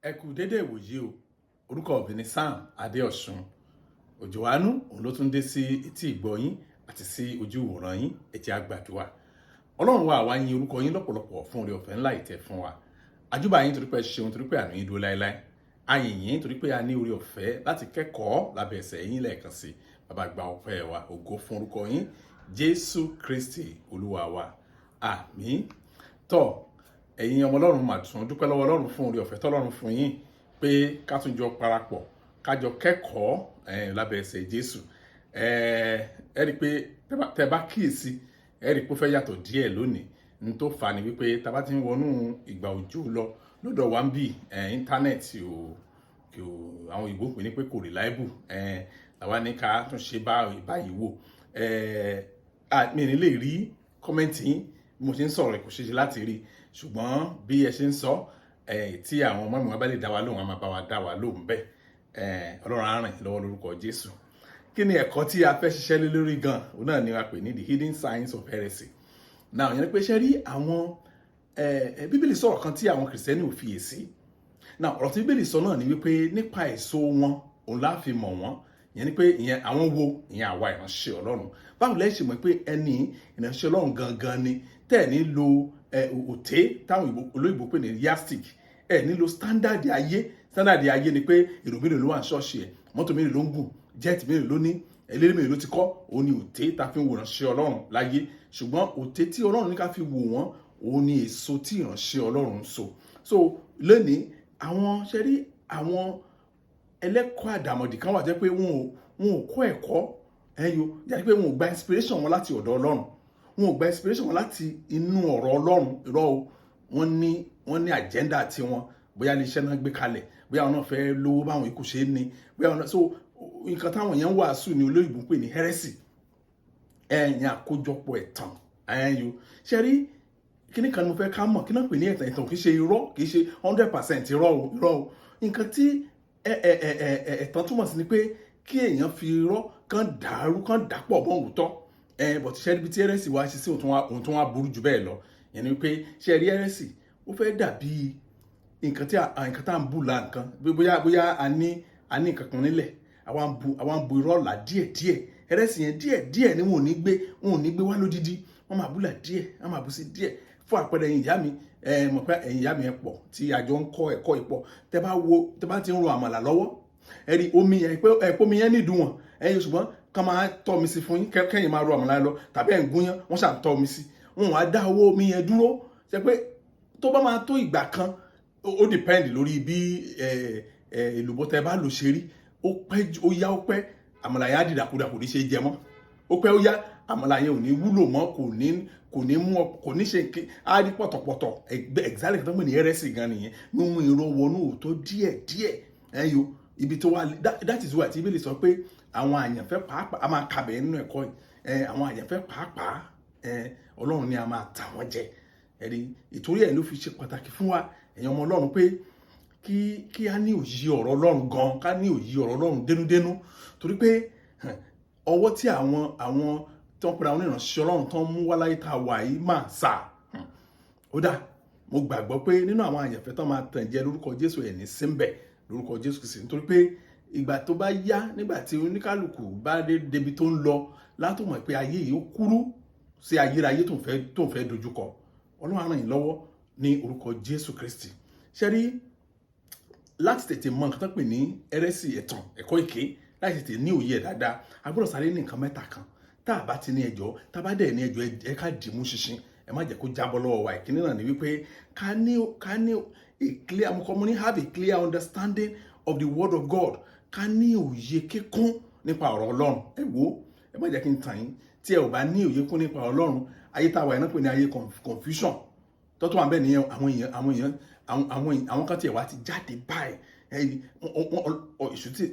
Ẹ kú dédé ìwòyí o. Orúkọ mi ni Sam Adéọ̀sùn. Òjò àánú òun ló tún dé sí etí ìgbọ́ yín àti sí ojú ìwòran yín. Ẹ jẹ́ á gbàdúrà. Ọlọ́run wa, àwa yin orúkọ yín lọ́pọ̀lọpọ̀ fún oore ọ̀fẹ́ ńlá ìtẹ́ fún wa. Àjúbà yín torí pé ẹ ṣeun, torí pé àánú yín dúró láéláé. A yìn yín torí pé a ní oore ọ̀fẹ́ láti kẹ́kọ̀ọ́ lábẹ́ ẹsẹ̀ yín lẹ́ẹ̀kan sí. Bàbá, gba ọpẹ́ wa. Ògo fún orúkọ yín, Jésù Kristi Olúwa wa. Àmín. Tọ́ ẹ̀yin ọmọ Ọlọ́run, mà tún dúpẹ́ lọ́wọ́ Ọlọ́run fún oore ọ̀fẹ́ tọ́lọ́run fún yín pé ká tún jọ parapọ̀, ká jọ kẹ́kọ̀ọ́ lábẹ́ ẹsẹ̀ Jésù. Ẹ rí i pé tẹ́ bá kíyèsí, ẹ rí i pé ó fẹ́ yàtọ̀ díẹ̀ lónìí. N tó fà ní wípé tá bá ti ń wọnú ìgbà òjò lọ lọ́dọ̀ wa ń bì, íńtánẹ́ẹ̀tì ò kò, àwọn òyìnbó pè ní pé kò reliable. Làwa ní ká tún ṣe báyìí wò. Mi ní lè rí comment yín bí mo ṣe ń sọ̀rọ̀, kò ṣeé ṣe láti rí, ṣùgbọ́n bí ẹ ṣe ń sọ, tí àwọn ọmọ mi wá bá lè dá wa lóhùn, á máa bá wa dá wa lóhùn bẹ́ẹ̀. Ọlọ́run á ràn yín lọ́wọ́ lórúkọ Jésù. Kí ni ẹ̀kọ́ tí a fẹ́ ṣiṣẹ́ lé lórí gan? Òun náà ni a pè ní the hidden signs of heresy. Now, ìyẹn ni pé ṣe rí àwọn Bíbélì sọ̀rọ̀ kan tí àwọn Kìrìsìtẹ́nì ò fiyèsí. Now, ọ̀rọ̀ tí Bíbélì sọ náà ni wípé nípa èso wọn òun la fi mọ̀ wọ́n. Ìyẹn ni pé ìyẹn àwọn wo? Ìyẹn àwa ìránṣẹ́ Ọlọ́run. Báwo lẹ́ ṣe mọ̀ pé ẹni ìránṣẹ́ Ọlọ́run gangan ni tẹ́ ẹ̀ ní lo òté táwọn olóyìnbó pè ní yardstick, ẹ̀ ní lo standard ayé? Standard ayé ni pé èrò mélòó ló wà ní ṣọ́ọ̀ṣì ẹ̀, mọ́tò mélòó ló ń gùn, jet mélòó ló ní, eléré mélòó ló ti kọ́. Òun ni òté tá fi ń wo ìránṣẹ́ Ọlọ́run láyé. Ṣùgbọ́n òté tí Ọlọ́run ní ká fi wò wọ́n, òun ni èso tí ìránṣẹ́ Ọlọ́run ń so. So lónìí, àwọn ṣe rí àwọn ẹlẹ́kọ̀ọ́ àdàmọ̀dì kan wà jẹ́ pé wọn ò kọ́ ẹ̀kọ́ ẹ̀yọ jẹ́ pé wọn ò gba inspiration wọn láti ọ̀dọ̀ Ọlọ́run, wọn ò gba inspiration wọn láti inú ọ̀rọ̀ Ọlọ́run. Irọ́ o. Wọ́n ní agenda tiwọn, bóyá iléeṣẹ́ náà gbé kalẹ̀, bóyá àwọn náà fẹ́ lówó báwọn ikú ṣe é ní, bóyá àwọn náà. So nǹkan táwọn yẹn ń wàásù ní olóyìnbó ń pè ní heresy, ẹ̀yìn àkójọpọ̀ ẹ̀tàn ẹ̀yìn. Ṣe rí kíní kan ni mo fẹ́ ká mọ̀? Kí náà pè ní ẹ̀tàn? Ẹ̀tàn kì í ṣe irọ́, kì í ṣe 100% irọ́ o, irọ́ o. Nǹkan tí ẹ̀tàn túmọ̀ sí ni pé kí èèyàn fi irọ́ kan dàrú, kan dàpọ̀ mọ́ òótọ́ ẹ. But ṣe ibi tí heresy wá ṣe sí, òun tó wá burú jù bẹ́ẹ̀ lọ, yẹn ni wípé ṣe rí heresy, ó fẹ́ dàbí nǹkan tá à ń bù la nǹkan. Bóyá a ní nǹkan kan nílẹ̀, àwa ń bu irọ́ là díẹ̀ díẹ̀. Heresy yẹn, díẹ̀ díẹ̀ ni. Wọn ò ní gbé wá lódidi. Wọ́n máa bù là díẹ̀, wọ́n máa bù sí díẹ̀. Fún àpẹẹrẹ, ẹ̀yin ìyá mi, ẹ mọ̀ pé ẹ̀yin ìyá mi ẹ pọ̀ tí àjọ ń kọ́ ẹ̀kọ́ ìpọ̀. Tẹ́ bá wo, tẹ́ bá ti ń ro àmàlà lọ́wọ́, ẹ rí omi yẹn pé ẹ pé omi yẹn nídùú wọn ẹ̀yin, ṣùgbọ́n ká máa tọ́ mi sí fún yín kẹ́yìn máa ro àmàlà lọ, tàbí ẹ̀ ń gúnyán, wọ́n ṣà ń tọ́ omi sí wọn, wàá dá owó omi yẹn dúró. Ṣe pé tó bá máa tó ìgbà kan, ó depend lórí bí èlùbọ́ tẹ́ bá lò ṣe rí. Ó pẹ́ ó yá, ó pẹ́, àmàlà yẹn á dìdàkudà, kò ní ṣe jẹ mọ́. Ó pẹ́ ó yá, àmàlà yẹn ò ní wúlò mọ́, kò ní mú ọ, kò ní ṣe á rí pọ̀tọ̀pọ̀tọ̀. Ẹgbẹ́ exactly tó ń pè ní heresy gan nìyẹn, mímú irọ́ wọnú òótọ́ díẹ̀ díẹ̀. Ẹ̀yọ ibi tó wà, that is why tí Bíbélì sọ pé àwọn àyànfẹ́ pàápàá, a máa kàbẹ̀ nínú ẹ̀kọ́ yìí, àwọn àyànfẹ́ pàápàá, Ọlọ́run ni a máa tà wọ́n jẹ. Ẹ̀rí ìtorí ẹ̀ ló fi ṣe pàtàkì fún wa, ẹ̀yin ọmọ Ọlọ́run, pé kí a ní òye ọ̀rọ̀ Ọlọ́run gan, ká ní òye ọ̀rọ̀ Ọlọ́run dénúdénú, torí pé ọwọ́ tí àwọn tó ń pera àwọn ìránṣẹ́ Ọlọ́run tó ń mú wá láyé tá a wà yìí máa sà ó dà. Mo gbàgbọ́ pé nínú àwọn àyànfẹ́ tó máa tàn jẹ lórúkọ Jésù, ẹ̀ ní síbẹ̀ lórúkọ Jésù Kristi, nítorí pé ìgbà tó bá yá, nígbà tí oníkálukú bá dé débi tó ń lọ, látò mọ̀ pé ayé yìí ó kúrú sí ayérayé tó ń fẹ́ dojúkọ. Ọlọ́run á ràn yín lọ́wọ́ ní orúkọ Jésù Kristi. Ṣe rí, láti tètè mọ nǹkan tó pè ní heresy, ẹ̀tàn, ẹ̀kọ́ èké, láti tètè ní òye ẹ̀ dáadáa, a gbọ́dọ̀ sáré ní nǹkan mẹ́ta kan. Tá a bá ti ní ẹjọ́, tá a bá dẹ̀ ní ẹjọ́, ẹ ká dìímú ṣinṣin, ẹ má jẹ́ kó jábọ́ lọ́wọ́ wa. Ìkíní náà ni wípé ká ní a clear, mo kọ́ mo ní, have a clear understanding of the word of God. Ká ní òye kíkún nípa ọ̀rọ̀ Ọlọ́run. Ẹ wo, ẹ má jẹ́ kí n tàn yín. Tí ẹ ò bá ní òye kún nípa Ọlọ́run, ayé tá a wà yẹn náà pè ní ayé confusion tọ́tọ́ wà bẹ́ẹ̀ nìyẹn. Àwọn èèyàn àwọn kan tiẹ̀ wá ti jáde báyìí,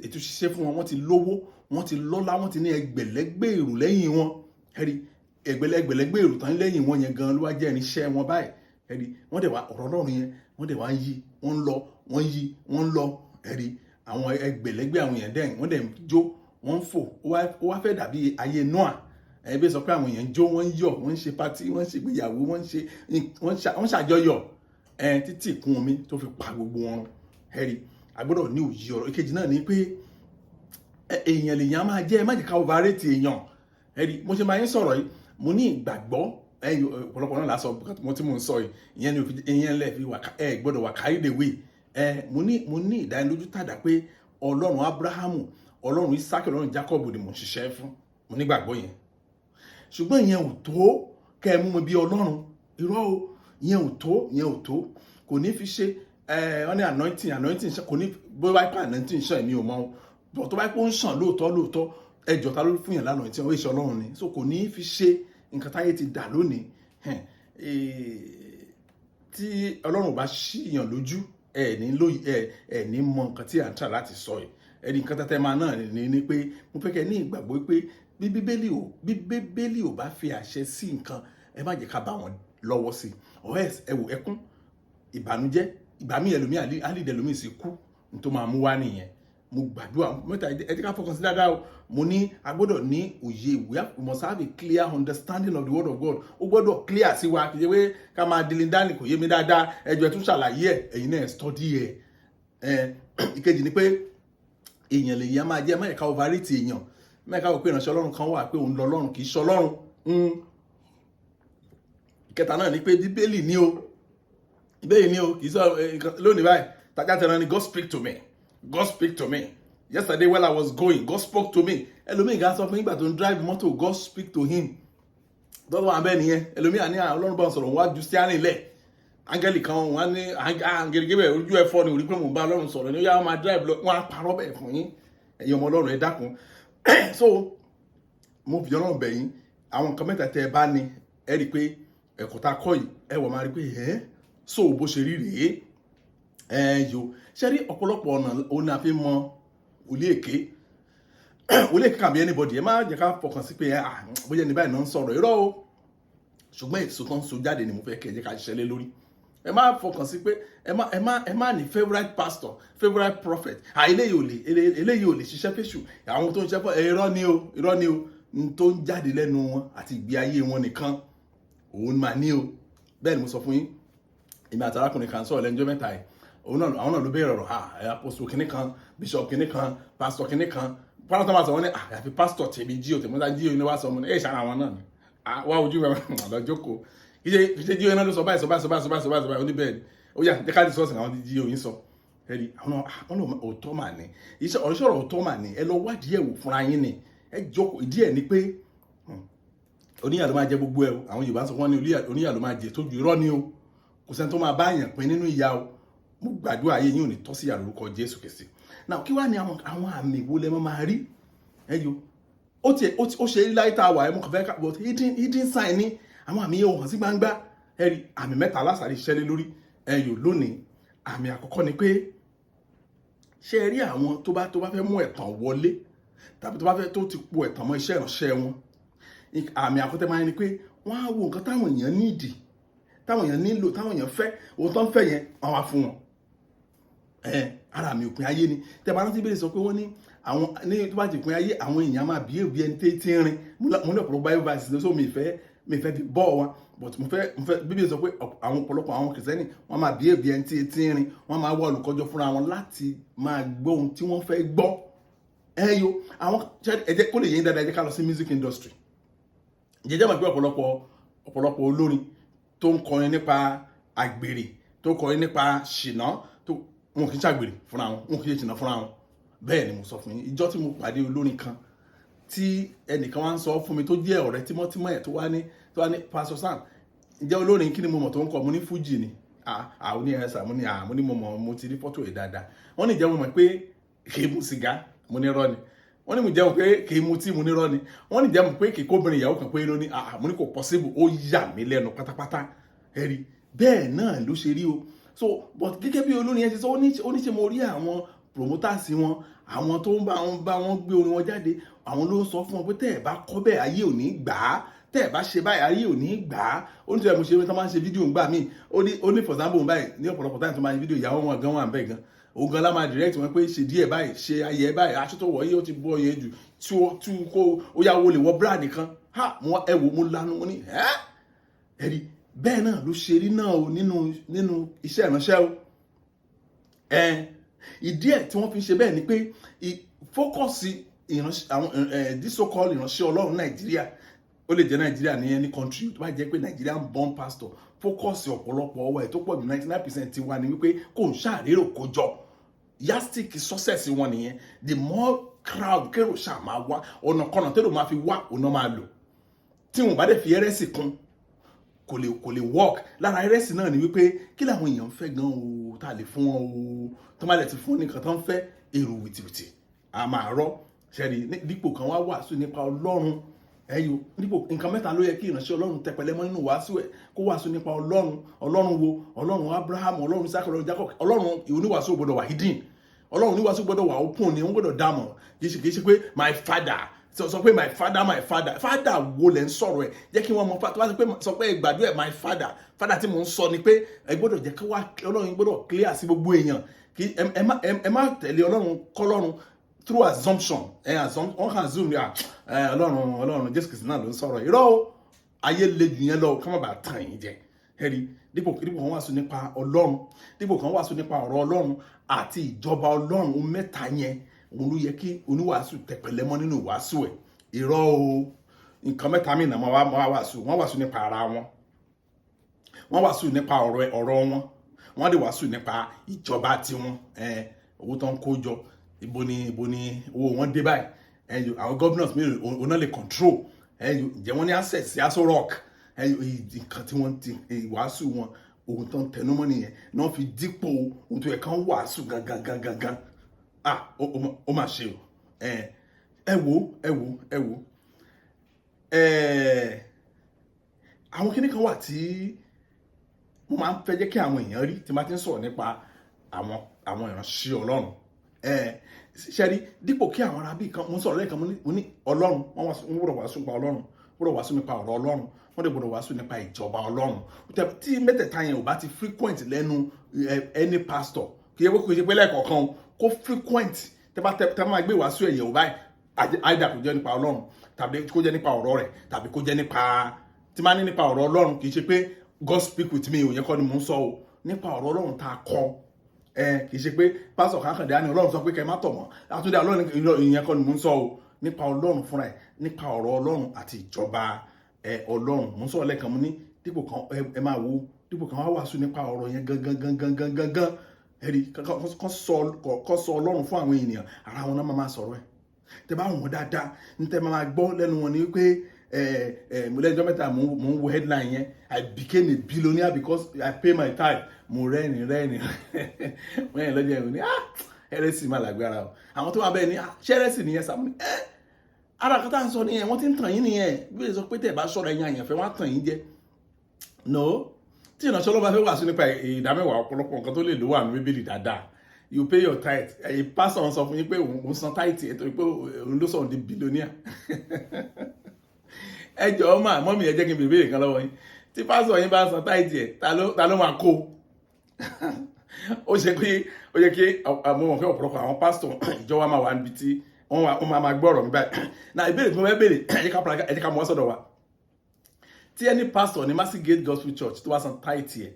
ètò ṣiṣẹ́ fún wọn, wọ́n ti lówó, wọ́n ti lọ́lá, wọ́n ti ní ẹgbẹ̀lẹ́gbẹ̀ èrò lẹ́yìn wọn. Ẹ̀rí ẹgbẹ̀lẹ́gbẹ̀ èrò tán lẹ́yìn wọn yẹn gan ló wá jẹ́ irinṣẹ́ wọn báyìí. Ẹ̀rí wọ́n dẹ̀ wá ọ̀rọ̀ Ọlọ́run yẹn, wọ́n dẹ̀ wá ń yí, wọ́n ń lọ, wọ́n ń yí, wọ́n ń lọ. Ẹ̀rí àwọn ẹgbẹ̀lẹ́gbẹ̀ àwọn èèyàn dẹ̀, wọ́n dẹ̀ ń jó, wọ́n ń fò. Ó wá fẹ́ dàbí ayé Noah. Ẹbí sọ pé àwọn èèyàn ń jó, wọ́n ń yọ̀, wọ́n ń ṣe party, wọ́n ń ṣe ìgbéyàwó, wọ́n ń ṣàjọyọ̀ ẹ títí ìkún omi tó fi pa gbogbo wọn. Ẹ̀rí, a gbọ́dọ̀ ní òye ọ̀rọ̀. Ìkejì náà ni pé èèyàn lèèyàn máa jẹ́. Ẹ má jẹ́ ká overrate èèyàn. Ẹ̀rí, mo ṣe máa ń sọ̀rọ̀ yìí, mo ní ìgbàgbọ́. Ẹ̀yin ọ̀pọ̀lọpọ̀ náà lásọ mo tí mò ń sọ yìí, ìyẹn ni òfin, ìyẹn lẹ̀ fi wà, ẹ gbọ́dọ̀ wà carried away. Ẹ mo ní ìdánilójú tàdá pé Ọlọ́run Abrahamu, Ọlọ́run Isaac, Ọlọ́run Jacob ni mo ń ṣiṣẹ́ fún. Mo nígbàgbọ́ yẹn, ṣùgbọ́n ìyẹn ò tó kẹ́ ẹ mú mi bí Ọlọ́run. Irọ́ o, ìyẹn ò tó, ìyẹn ò tó. Kò ní fi ṣe ẹ wọ́n ní anointing kò ní bó bá pẹ́ anointing ṣàn, èmi ò mọ̀ o, bọ̀ tó bá pẹ́ ó ń ṣàn lóòótọ́ lóòótọ́, ẹjọ́ ta ló fún yàn lánàá tí wọ́n ṣe? Ọlọ́run ni. So kò ní fi ṣe nǹkan táyé ti dà lónìí. Tí Ọlọ́run bá ṣíyàn lójú, ẹ ní lóye, ẹ ní mọ nǹkan tí à ń tà láti sọ yìí. Ẹni nǹkan tẹ́tẹ́ máa náà ní pé mo fẹ́ kẹ́ ní ìgbàgbọ́ pé bí Bíbélì ò bá fi àṣẹ sí nǹkan, ẹ má jẹ́ ká bá wọn lọ́wọ́ sí i. Or else, ẹ wò, ẹkún, ìbànújẹ́, ìgbà míì ẹlòmíì alídẹ̀ ẹlòmíì sì kú ní tó máa mú wá nìyẹn. Mo gbàdúrà mẹ́ta, ẹ jẹ́ ká fọkàn sí dáadáa o. Mo ní a gbọ́dọ̀ ní òye. We must have a clear understanding of the word of God. Ó gbọ́dọ̀ clear sí wa. Kì í ṣe pé ká máa dilin dání, kò yé mi dáadáa, ẹ jọ̀ọ́ ẹ tún ṣàlàyé ẹ. Ẹ̀yin náà study ẹ. Ẹ ìkejì ni pé èèyàn lè yẹn máa jẹ́ mẹ́ẹ̀ká overrate èèyàn, mẹ́ẹ̀ká wò pé ìránṣẹ́ Ọlọ́run kan wà pé òun lọ Ọlọ́run, kì í ṣe Ọlọ́run. Ìkẹta náà ni pé Bíbélì ní o, Bíbélì ní o, kì í sọ lónìí báyìí tajà tẹran ni. God speak to me, God speak to me. Yesterday while I was going, God spoke to me. Ẹlòmíì gan sọ fún nígbà tó ń drive mọ́tò, God speak to him. Tọ́lọ́ wà bẹ́ẹ̀ nìyẹn. Ẹlòmíì àní Ọlọ́run bá sọ̀rọ̀, wọ́n á ju steering lẹ̀, áńgẹ́lì kan wọ́n á ní áńgẹ́lì gébẹ̀ ojú ẹ̀ fọ́ ni orí pé mò ń bá Ọlọ́run sọ̀rọ̀ ní ó yá, wọ́n máa drive lọ, wọ́n á parọ́ bẹ́ẹ̀ fún yín. Ẹ̀yin ọmọ Ọlọ́run, ẹ dákun. So mo fi Ọlọ́run bẹ̀ yín, àwọn nǹkan mẹ́ta tẹ́ ẹ bá ní, ẹ rí i pé ẹ̀kọ́ tá a kọ́ yìí, ẹ wọ̀ máa rí i pé ẹ́ so bó ṣe rí rèé. Ẹ yo ṣe rí ọ̀pọ̀lọpọ̀ ọ̀nà òun náà fi mọ wòlíì èké. Wòlíì èké can be anybody. Ẹ má jẹ́ ká fọkàn sí pé bóyá ẹni báyìí náà ń sọ̀rọ̀. Irọ́ o, ṣùgbọ́n èso tó ń so jáde ni mo fẹ́ kẹ́ ẹ jẹ́ ká ṣiṣẹ́ lé lórí. Ẹ má fọkàn sí pé ẹ má ní favourite pastor, favourite prophet. Eléyìí ò lè ṣiṣẹ́ fẹ́ṣù, àwọn tó ń ṣiṣẹ́ fún. Irọ́ ni o, irọ́ ni o. N tó ń jáde lẹ́nu wọn àti ìgbé ayé wọn nìkan òun máa ní o. Bẹ́ẹ̀ ni mo sọ fún yín. Èmi àti arákùnrin kan sọ̀rọ̀ lẹ́njọ́ mẹ́ta yìí. Òun náà, àwọn náà ló bẹ̀rẹ̀ ọ̀rọ̀, apostle kìnní kan, bishop kìnní kan, pastor kìnní kan. Pásítọ̀ máa sọ wọ́n ní àyàfi pastor tèmi jí o, tèmi tá jí o ní wàá sọ ọmọ ní ẹ̀ ṣara wọn náà ni wá ojú mi lọ jókòó. Kì í ṣe jí o náà ló sọ báyìí, sọ báyìí, sọ báyìí, sọ báyìí, sọ báyìí, sọ báyìí. Ó ní bẹ́ẹ̀ ni. Ó yá, jẹ́ ká discuss àwọn tí jí o yín sọ. Ẹ̀rí àwọn òótọ́ mà ní iṣẹ́ ọ̀rọ̀ òótọ́ mà ní. Ẹ lọ wádìí ẹ̀ wò fúnra yín ni. Ẹ jókòó. Ìdí ẹ̀ ni pé oníyà ló máa jẹ gbogbo ẹ o. Àwọn Yorùbá sọ fún wọn ní oníyà ló máa jẹ tó ju. Irọ́ ni o, kò sẹ́ni tó máa bá àyàn pín nínú ìyà o. Mo gbàdúrà, ayé yín ò ní tọ́ sí ìyà lórúkọ Jésù Kristi. Now, kí wàá ní àwọn àmì wo lẹ máa rí? Ẹ yo, ó tiẹ̀ ó ṣe é láyé tá a wà. Ẹ mú kàn fẹ́ ká, but hidden sign ni àwọn àmì yẹn ò hàn sí gbangba. Ẹ rí àmì mẹ́ta lásàrí iṣẹ́ lé lórí. Ẹ yò lónìí, àmì àkọ́kọ́ ni pé, ṣé ẹ rí àwọn tó bá fẹ́ mú ẹ̀tàn wọlé tàbí tó bá fẹ́ tó ti po ẹ̀tàn mọ́ iṣẹ́ ìránṣẹ́ wọn? Àmì àkọ́tẹ́ máa ń ní pé wọ́n á wo nǹkan táwọn èèyàn nídìí, táwọn èèyàn nílò, táwọn èèyàn fẹ́. Ohun tó ń fẹ́ yẹn, wọ́n wá fún wọn. Ara mi òpin ayé ni. Tẹ́ bá rántí bẹ́ẹ̀ sọ pé wọ́n ní àwọn ní tó bá ti pín ayé, àwọn èèyàn máa bí èbí ẹni tí ń rin. Mo ní ọ̀pọ̀lọpọ̀ Bible verses, so mi ìfẹ́ fi bọ́ wọn, but mo fẹ́ Bíbélì sọ pé àwọn ọ̀pọ̀lọpọ̀ àwọn Kìrìsìtẹ́nì, wọ́n máa bí èbí ẹni tí ń rin. Wọ́n máa wá olùkọ́jọ fúnra wọn láti máa gbọ́ ohun tí wọ́n fẹ́ gbọ́. Ẹ yo, àwọn ẹ jẹ́ kó lè yé dáadáa, ẹ jẹ́ ká lọ sí music industry. Jẹjẹ́ mọ̀ pé ọ̀pọ̀lọpọ̀ olórin tó ń kọrin nípa àgbèrè, tó ń kọrin nípa ṣìnà, tó wọn kì í ṣàgbèrè fúnra wọn, wọn kì í ṣe ṣìnà fúnra wọn. Bẹ́ẹ̀ ni mo sọ fún yín. Ìjọ́ tí mo pàdé olórin kan tí ẹnìkan wá ń sọ fún mi tó jẹ́ ọ̀rẹ́ tímọ́tímọ́ ẹ̀, tó wá ní, "Pastor Sam, ǹjẹ́ olórin kí ni mo mọ̀ tó ń kọ?" Mo ní fújì ni. Àwọn ní ẹ̀sà. Mo ní mo ní mo mọ̀, mo ti rí fọ́tò ẹ̀ dáadáa. Wọ́n ní, "Ìjẹ́ mo mọ̀ pé kì í mu sìgá?" Mo ní irọ́ ni. Wọ́n ní, "Mo jẹ́ mo pé kì í mutí?" Mo ní irọ́ ni. Wọ́n ní, "Jẹ́ mo pé kì í kóbìnrin ìyàwó kan pé ló ní?" Mo ní kò possible. Ó yà mí lẹ́nu pátápátá. Ẹ rí, bẹ́ẹ̀ náà ló ṣe rí o. So, but gẹ́gẹ́ bí olórin yẹn ṣe sọ, ó ní ṣe mo rí àwọn promoters wọn, àwọn tó ń bá wọn gbé orin wọn jáde, àwọn ló ń sọ fún wọn pé tẹ́ ẹ̀ bá kọ́ bẹ́ẹ̀, ayé ò ní gbà á. Tẹ́ ẹ̀ bá ṣe báyìí, ayé ò ní gbà á. Ó ní tí mo ṣe tó máa ń ṣe fídíò ńgbà míì, ó ní for example báyìí, ní ọ̀pọ̀lọpọ̀ táyà tó máa ń ṣe fídíò, ìyàwó wọn gan wà bẹ́ẹ̀ gan, òun gan la máa direct wọn pé ṣe díẹ̀ báyìí, ṣe ayẹ báyìí, aṣọ tó wọ̀ yìí ó ti bọ́ yẹn jù, tí kó ó yá wo lè wọ bra nìkan ha. Mo ẹ wò, mo lanu, mo ní ẹ ẹ rí, bẹ́ẹ̀ náà ló ṣe rí náà o nínú iṣẹ́ ìránṣẹ́ o. Ẹ Ìdí ẹ̀ tí wọ́n fi ń ṣe bẹ́ẹ̀ ni pé focus ìránṣẹ́ àwọn this so called ìránṣẹ́ Ọlọ́run Nàìjíríà, ó lè jẹ́ Nàìjíríà ní any country, tó bá jẹ́ pé Nigerian born pastor, focus ọ̀pọ̀lọpọ̀ ọwọ́ ẹ̀ tó pọ̀ jù, 99% ti wà ní wípé kò ń ṣàrérò kójọ. Yardstick success wọn nìyẹn. The more crowd, kérò ṣáà máa wá, ọ̀nà kọ̀nà térò máa fi wá, òun náà máa lò. Tí wọn bá dẹ̀ fi heresy kún, kò lè work. Lára heresy náà ni wípé kí làwọn èèyàn ń fẹ́ gan o, tá a lè fún wọn o? Tó má lè ti fún nìkan tó ń fẹ́, èrò wìtìwìtì a máa rọ́ ṣẹ́ni. Dípò kan wá wàásù nípa Ọlọ́run ẹyọ, dípò nǹkan mẹ́ta ló yẹ kí ìránṣẹ́ Ọlọ́run tẹpẹlẹ mọ́ nínú wàásù ẹ̀: kó wàásù nípa Ọlọ́run. Ọlọ́run wo? Ọlọ́run Abraham, Ọlọ́run Isaac, Ọlọ́run Jacob. Ọlọ́run oníwàásù gbọ́dọ̀ wà hidden, Ọlọ́run oníwàásù gbọ́dọ̀ wà open ni, wọ́n gbọ́dọ̀ dámọ̀. Kì í ṣe pé "my father", sọ pé "my father, my father". Father wo lẹ̀ ń sọ̀rọ̀ ẹ̀? Jẹ́ kí wọ́n mọ. Tó bá ti pé sọ pé gbàdúrà ẹ̀, "my father", father tí mò ń sọ ni pé ẹ gbọ́dọ̀ jẹ́ kí wá Ọlọ́run gbọ́dọ̀ clear sí gbogbo èèyàn. Kí ẹ má tẹ̀lé Ọlọ́run kọ́lọ́run through assumption. Ẹ assume, wọn kàn assume ni Ọlọ́run Jésù Kristi náà ló ń sọ̀rọ̀. Irọ́ o, ayé le jù yẹn lọ, ká má bàa tàn yín jẹ. Ẹ̀rí dípò kan wàásù nípa Ọlọ́run, dípò kan wàásù nípa ọ̀rọ̀ Ọlọ́run àti ìjọba Ọlọ́run, ohun mẹ́ta yẹn òun ló yẹ kí oníwàásù tẹpẹlẹ mọ́ nínú ìwàásù ẹ̀. Irọ́ o, nǹkan mẹ́ta mìíràn máa wá wàásù. Wọ́n wàásù nípa ara wọn, wọ́n wàásù nípa ọ̀rọ̀ wọn, wọ́n lè wàásù nípa ìjọba tiwọn. Owó tó ń kó jọ, ibo ni owó wọn dé báyìí? Àwọn governors mélòó òun náà lè control? Ǹjẹ́ wọ́n ní access sí Aso Rock? Nǹkan tí wọ́n ti wàásù wọn, ohun tó ń tẹnumọ́ nìyẹn náà, fi dípò ohun tó yẹ kán wàásù gangan gangan gangan. Ah, ó mà ṣe o. Ẹ wo, ẹ wo, ẹ wo, àwọn kíní kan wà tí mo máa ń fẹ́ jẹ́ kí àwọn èèyàn rí tí máa ti ń sọ̀rọ̀ nípa àwọn ìránṣẹ́ Ọlọ́run. Ṣe rí, dípò kí àwọn arábì kan, mo ń sọ̀rọ̀ lẹ́ẹ̀kan, mo ní Ọlọ́run, wọ́n gbọ́dọ̀ wàásù nípa Ọlọ́run, gbọ́dọ̀ wàásù nípa ọ̀rọ̀ Ọlọ́run, wọ́n dẹ̀ gbọ́dọ̀ wàásù nípa ìjọba Ọlọ́run. Tí mẹ́tẹ̀ẹ̀ta yẹn ò bá ti frequent lẹ́nu any pastor, kì í ṣe pé, kò ṣe pé lẹ́ẹ̀kọ̀ọ̀kan o, kó frequent. Tẹ́ bá tẹ́ máa gbé wàásù ẹ̀yẹ̀ ò báyìí, either kó jẹ́ nípa Ọlọ́run, tàbí kó jẹ́ nípa ọ̀rọ̀ rẹ̀, tàbí kó jẹ́ nípa tí máa ní nípa ọ̀rọ̀ Ọlọ́run. Kì í ṣe pé "God speak with me" ò yẹn kọ́ ni mò ń sọ o. Nípa ọ̀rọ̀ Ọlọ́run tá a kọ́ ẹ, kì í ṣe pé pásọ̀ kankande á ní Ọlọ́run sọ pé kẹ́ ẹ má tọ̀ mọ́ àtúndé Ọlọ́run, ìyẹn kọ́ ni mò ń sọ o. Nípa Ọlọ́run fúnra ẹ̀, nípa ọ̀rọ̀ Ọlọ́run àti ìjọba ẹ Ọlọ́run. Mò ń sọ̀rọ̀ lẹ́ẹ̀kan, mo ní dípò kan, ẹ máa wo, dípò kan wá wàásù nípa ọ̀rọ̀ yẹn gangan gangan gangan gangan, ẹ̀rí kọ́ sọ Ọlọ́run fún àwọn ènìyàn, ara wọn náà máa sọ̀rọ̀ ẹ̀. Tẹ bá wọn dáadáa ní tẹ máa gbọ́ lẹ́nu wọn ni wípé ẹ ẹ mo lẹ́jọ́ mẹ́ta, mo ń wo headline yẹn, "I became a billionaire because I pay my tithe." Mo rẹ́rìn rẹ́rìn rẹ́rìn lọ́jọ́ yẹn. Ní ah, heresy máa lágbára o. Àwọn tó wà bẹ́ẹ̀ ni, "Ah, ṣé heresy nìyẹn sàmú ni?" Ẹ́ ara kan tá à ń sọ nìyẹn, wọ́n ti ń tàn yín nìyẹn. Bí wọ́n sọ pé tẹ̀ bá sọ̀rọ̀, ẹ̀yin àyànfẹ́, wọ́n á tàn yín jẹ. No, tí ìránṣẹ́ ọlọ́ba fẹ́ wàásù nípa ìdámẹ́wàá, ọ̀pọ̀lọpọ̀ nǹkan tó lè lò wà ní Bíbélì dáadáa. You pay your tithe. Ẹ̀yin pásọ̀ sọ fún yín pé òun san tithe ẹ̀ torí pé òun ló sọ̀rọ̀ di billionaire. Ẹ jọ̀ọ́ mà, mummy, ẹ jẹ́ kí n bèbè kan lọ́wọ́ yín. Tí pásọ̀ yín bá san tithe ẹ̀, ta ló máa kó? Ó ṣe pé ó yẹ kí mo mọ̀ pé ọ̀pọ̀lọpọ̀ àwọn pásítọ̀ ìjọ wa máa wà níbi tí wọ́n máa gbọ́ ọ̀rọ̀ mi báyìí náà. Ìbéèrè tí mo fẹ́ béèrè, ẹ jẹ́ ká mú wá sọ́dọ̀ wa. Tí ẹni pásítọ̀ ní Mercy Gate Gospel Church tó wá san tithe ẹ̀,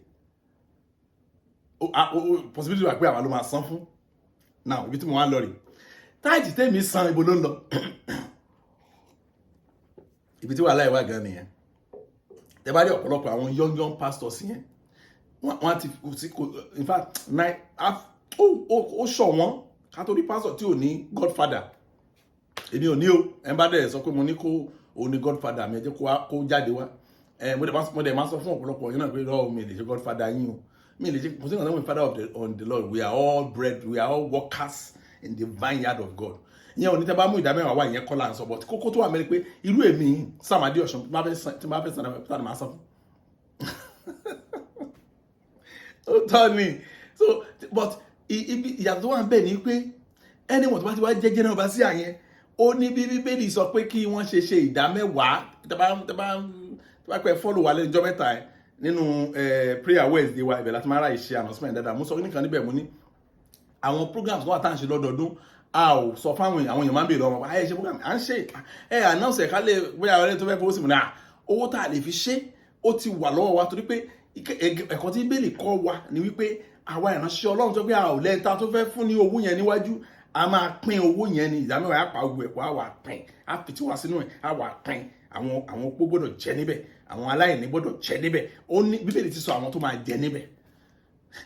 possibility wà pé àwa ló máa san fún. Now, ibi tí mo wá ń lọ rè, tithe tèmi san, ibo ló ń lọ? Ibi tí wàhálà ìwà gan nìyẹn. Tẹ bá rí ọ̀pọ̀lọpọ̀ àwọn young young pastors yẹn, wọ́n ti kò sí kò, in fact nine half, ó sọ wọ́n ká tó rí pastor tí ò ní godfather. Èmi ò ní o. Ẹ bá dẹ̀ sọ pé mo ní kó òun ní godfather mi, ẹ jẹ́ kó jáde wá. Ẹ mo dẹ̀ máa sọ fún ọ̀pọ̀lọpọ̀ yín náà pé lọ́wọ́ mi lè ṣe godfather yín o, mi lè ṣe. Kò sí nǹkan tó ń father of the on the Lord. We are all bread, we are all workers in the vineyard of God. Ìyẹn ò ní tẹ́ bá mú ìdá mẹ́wàá wá, ìyẹn kọ́ là ń sọ. But kókó tó wà mẹ́rin pé irú èmi Sam Adéọ̀sùn, tí bá fẹ́ san, tí máa san fún ó tọ́ ni. So but ibi ìyàtọ̀ tó wà ń bẹ̀ ni pé ẹni wọ̀n tó bá ti wá jẹ́ general overseer yẹn, ó ní bí Bíbélì sọ pé kí wọ́n ṣe ṣe ìdá mẹ́wàá. Tẹ́ bá pẹ́ follow wa lẹ́nu ọjọ́ mẹ́ta ẹ̀ nínú prayer Wednesday wa, ibẹ̀ láti máa ra ìṣe announcement dáadáa. Mo sọ nìkan níbẹ̀, mo ní àwọn programs kan wà tá à ń ṣe lọ́dọọdún, a ò sọ fáwọn èèyàn. Àwọn èèyàn máa ń béèrè lọ́wọ́, "Ayé ṣe program à ń ṣe, ẹ announce ẹ̀ ká lè bóyá ọ̀rẹ́ tó fẹ́ fowó sí mi náà." Owó tá a lè fi ṣe ó ti wà lọ́wọ́ wa, torí pé ẹ̀kọ́ tí Bíbélì kọ́ wa ni wípé Àwa ìránṣẹ́ Ọlọ́run tó pé a ò lẹ́yìn tá a tó fẹ́ fún ní owó yẹn níwájú, a máa pín owó yẹn ní ìdámẹ́wàá, á pa owó ẹ̀kọ́, á wà pín, á fi tiwa sínú ẹ̀, á wà pín. Àwọn opó gbọ́dọ̀ jẹ níbẹ̀, àwọn aláìní gbọ́dọ̀ jẹ níbẹ̀. Ó ní Bíbélì ti sọ àwọn tó máa jẹ níbẹ̀.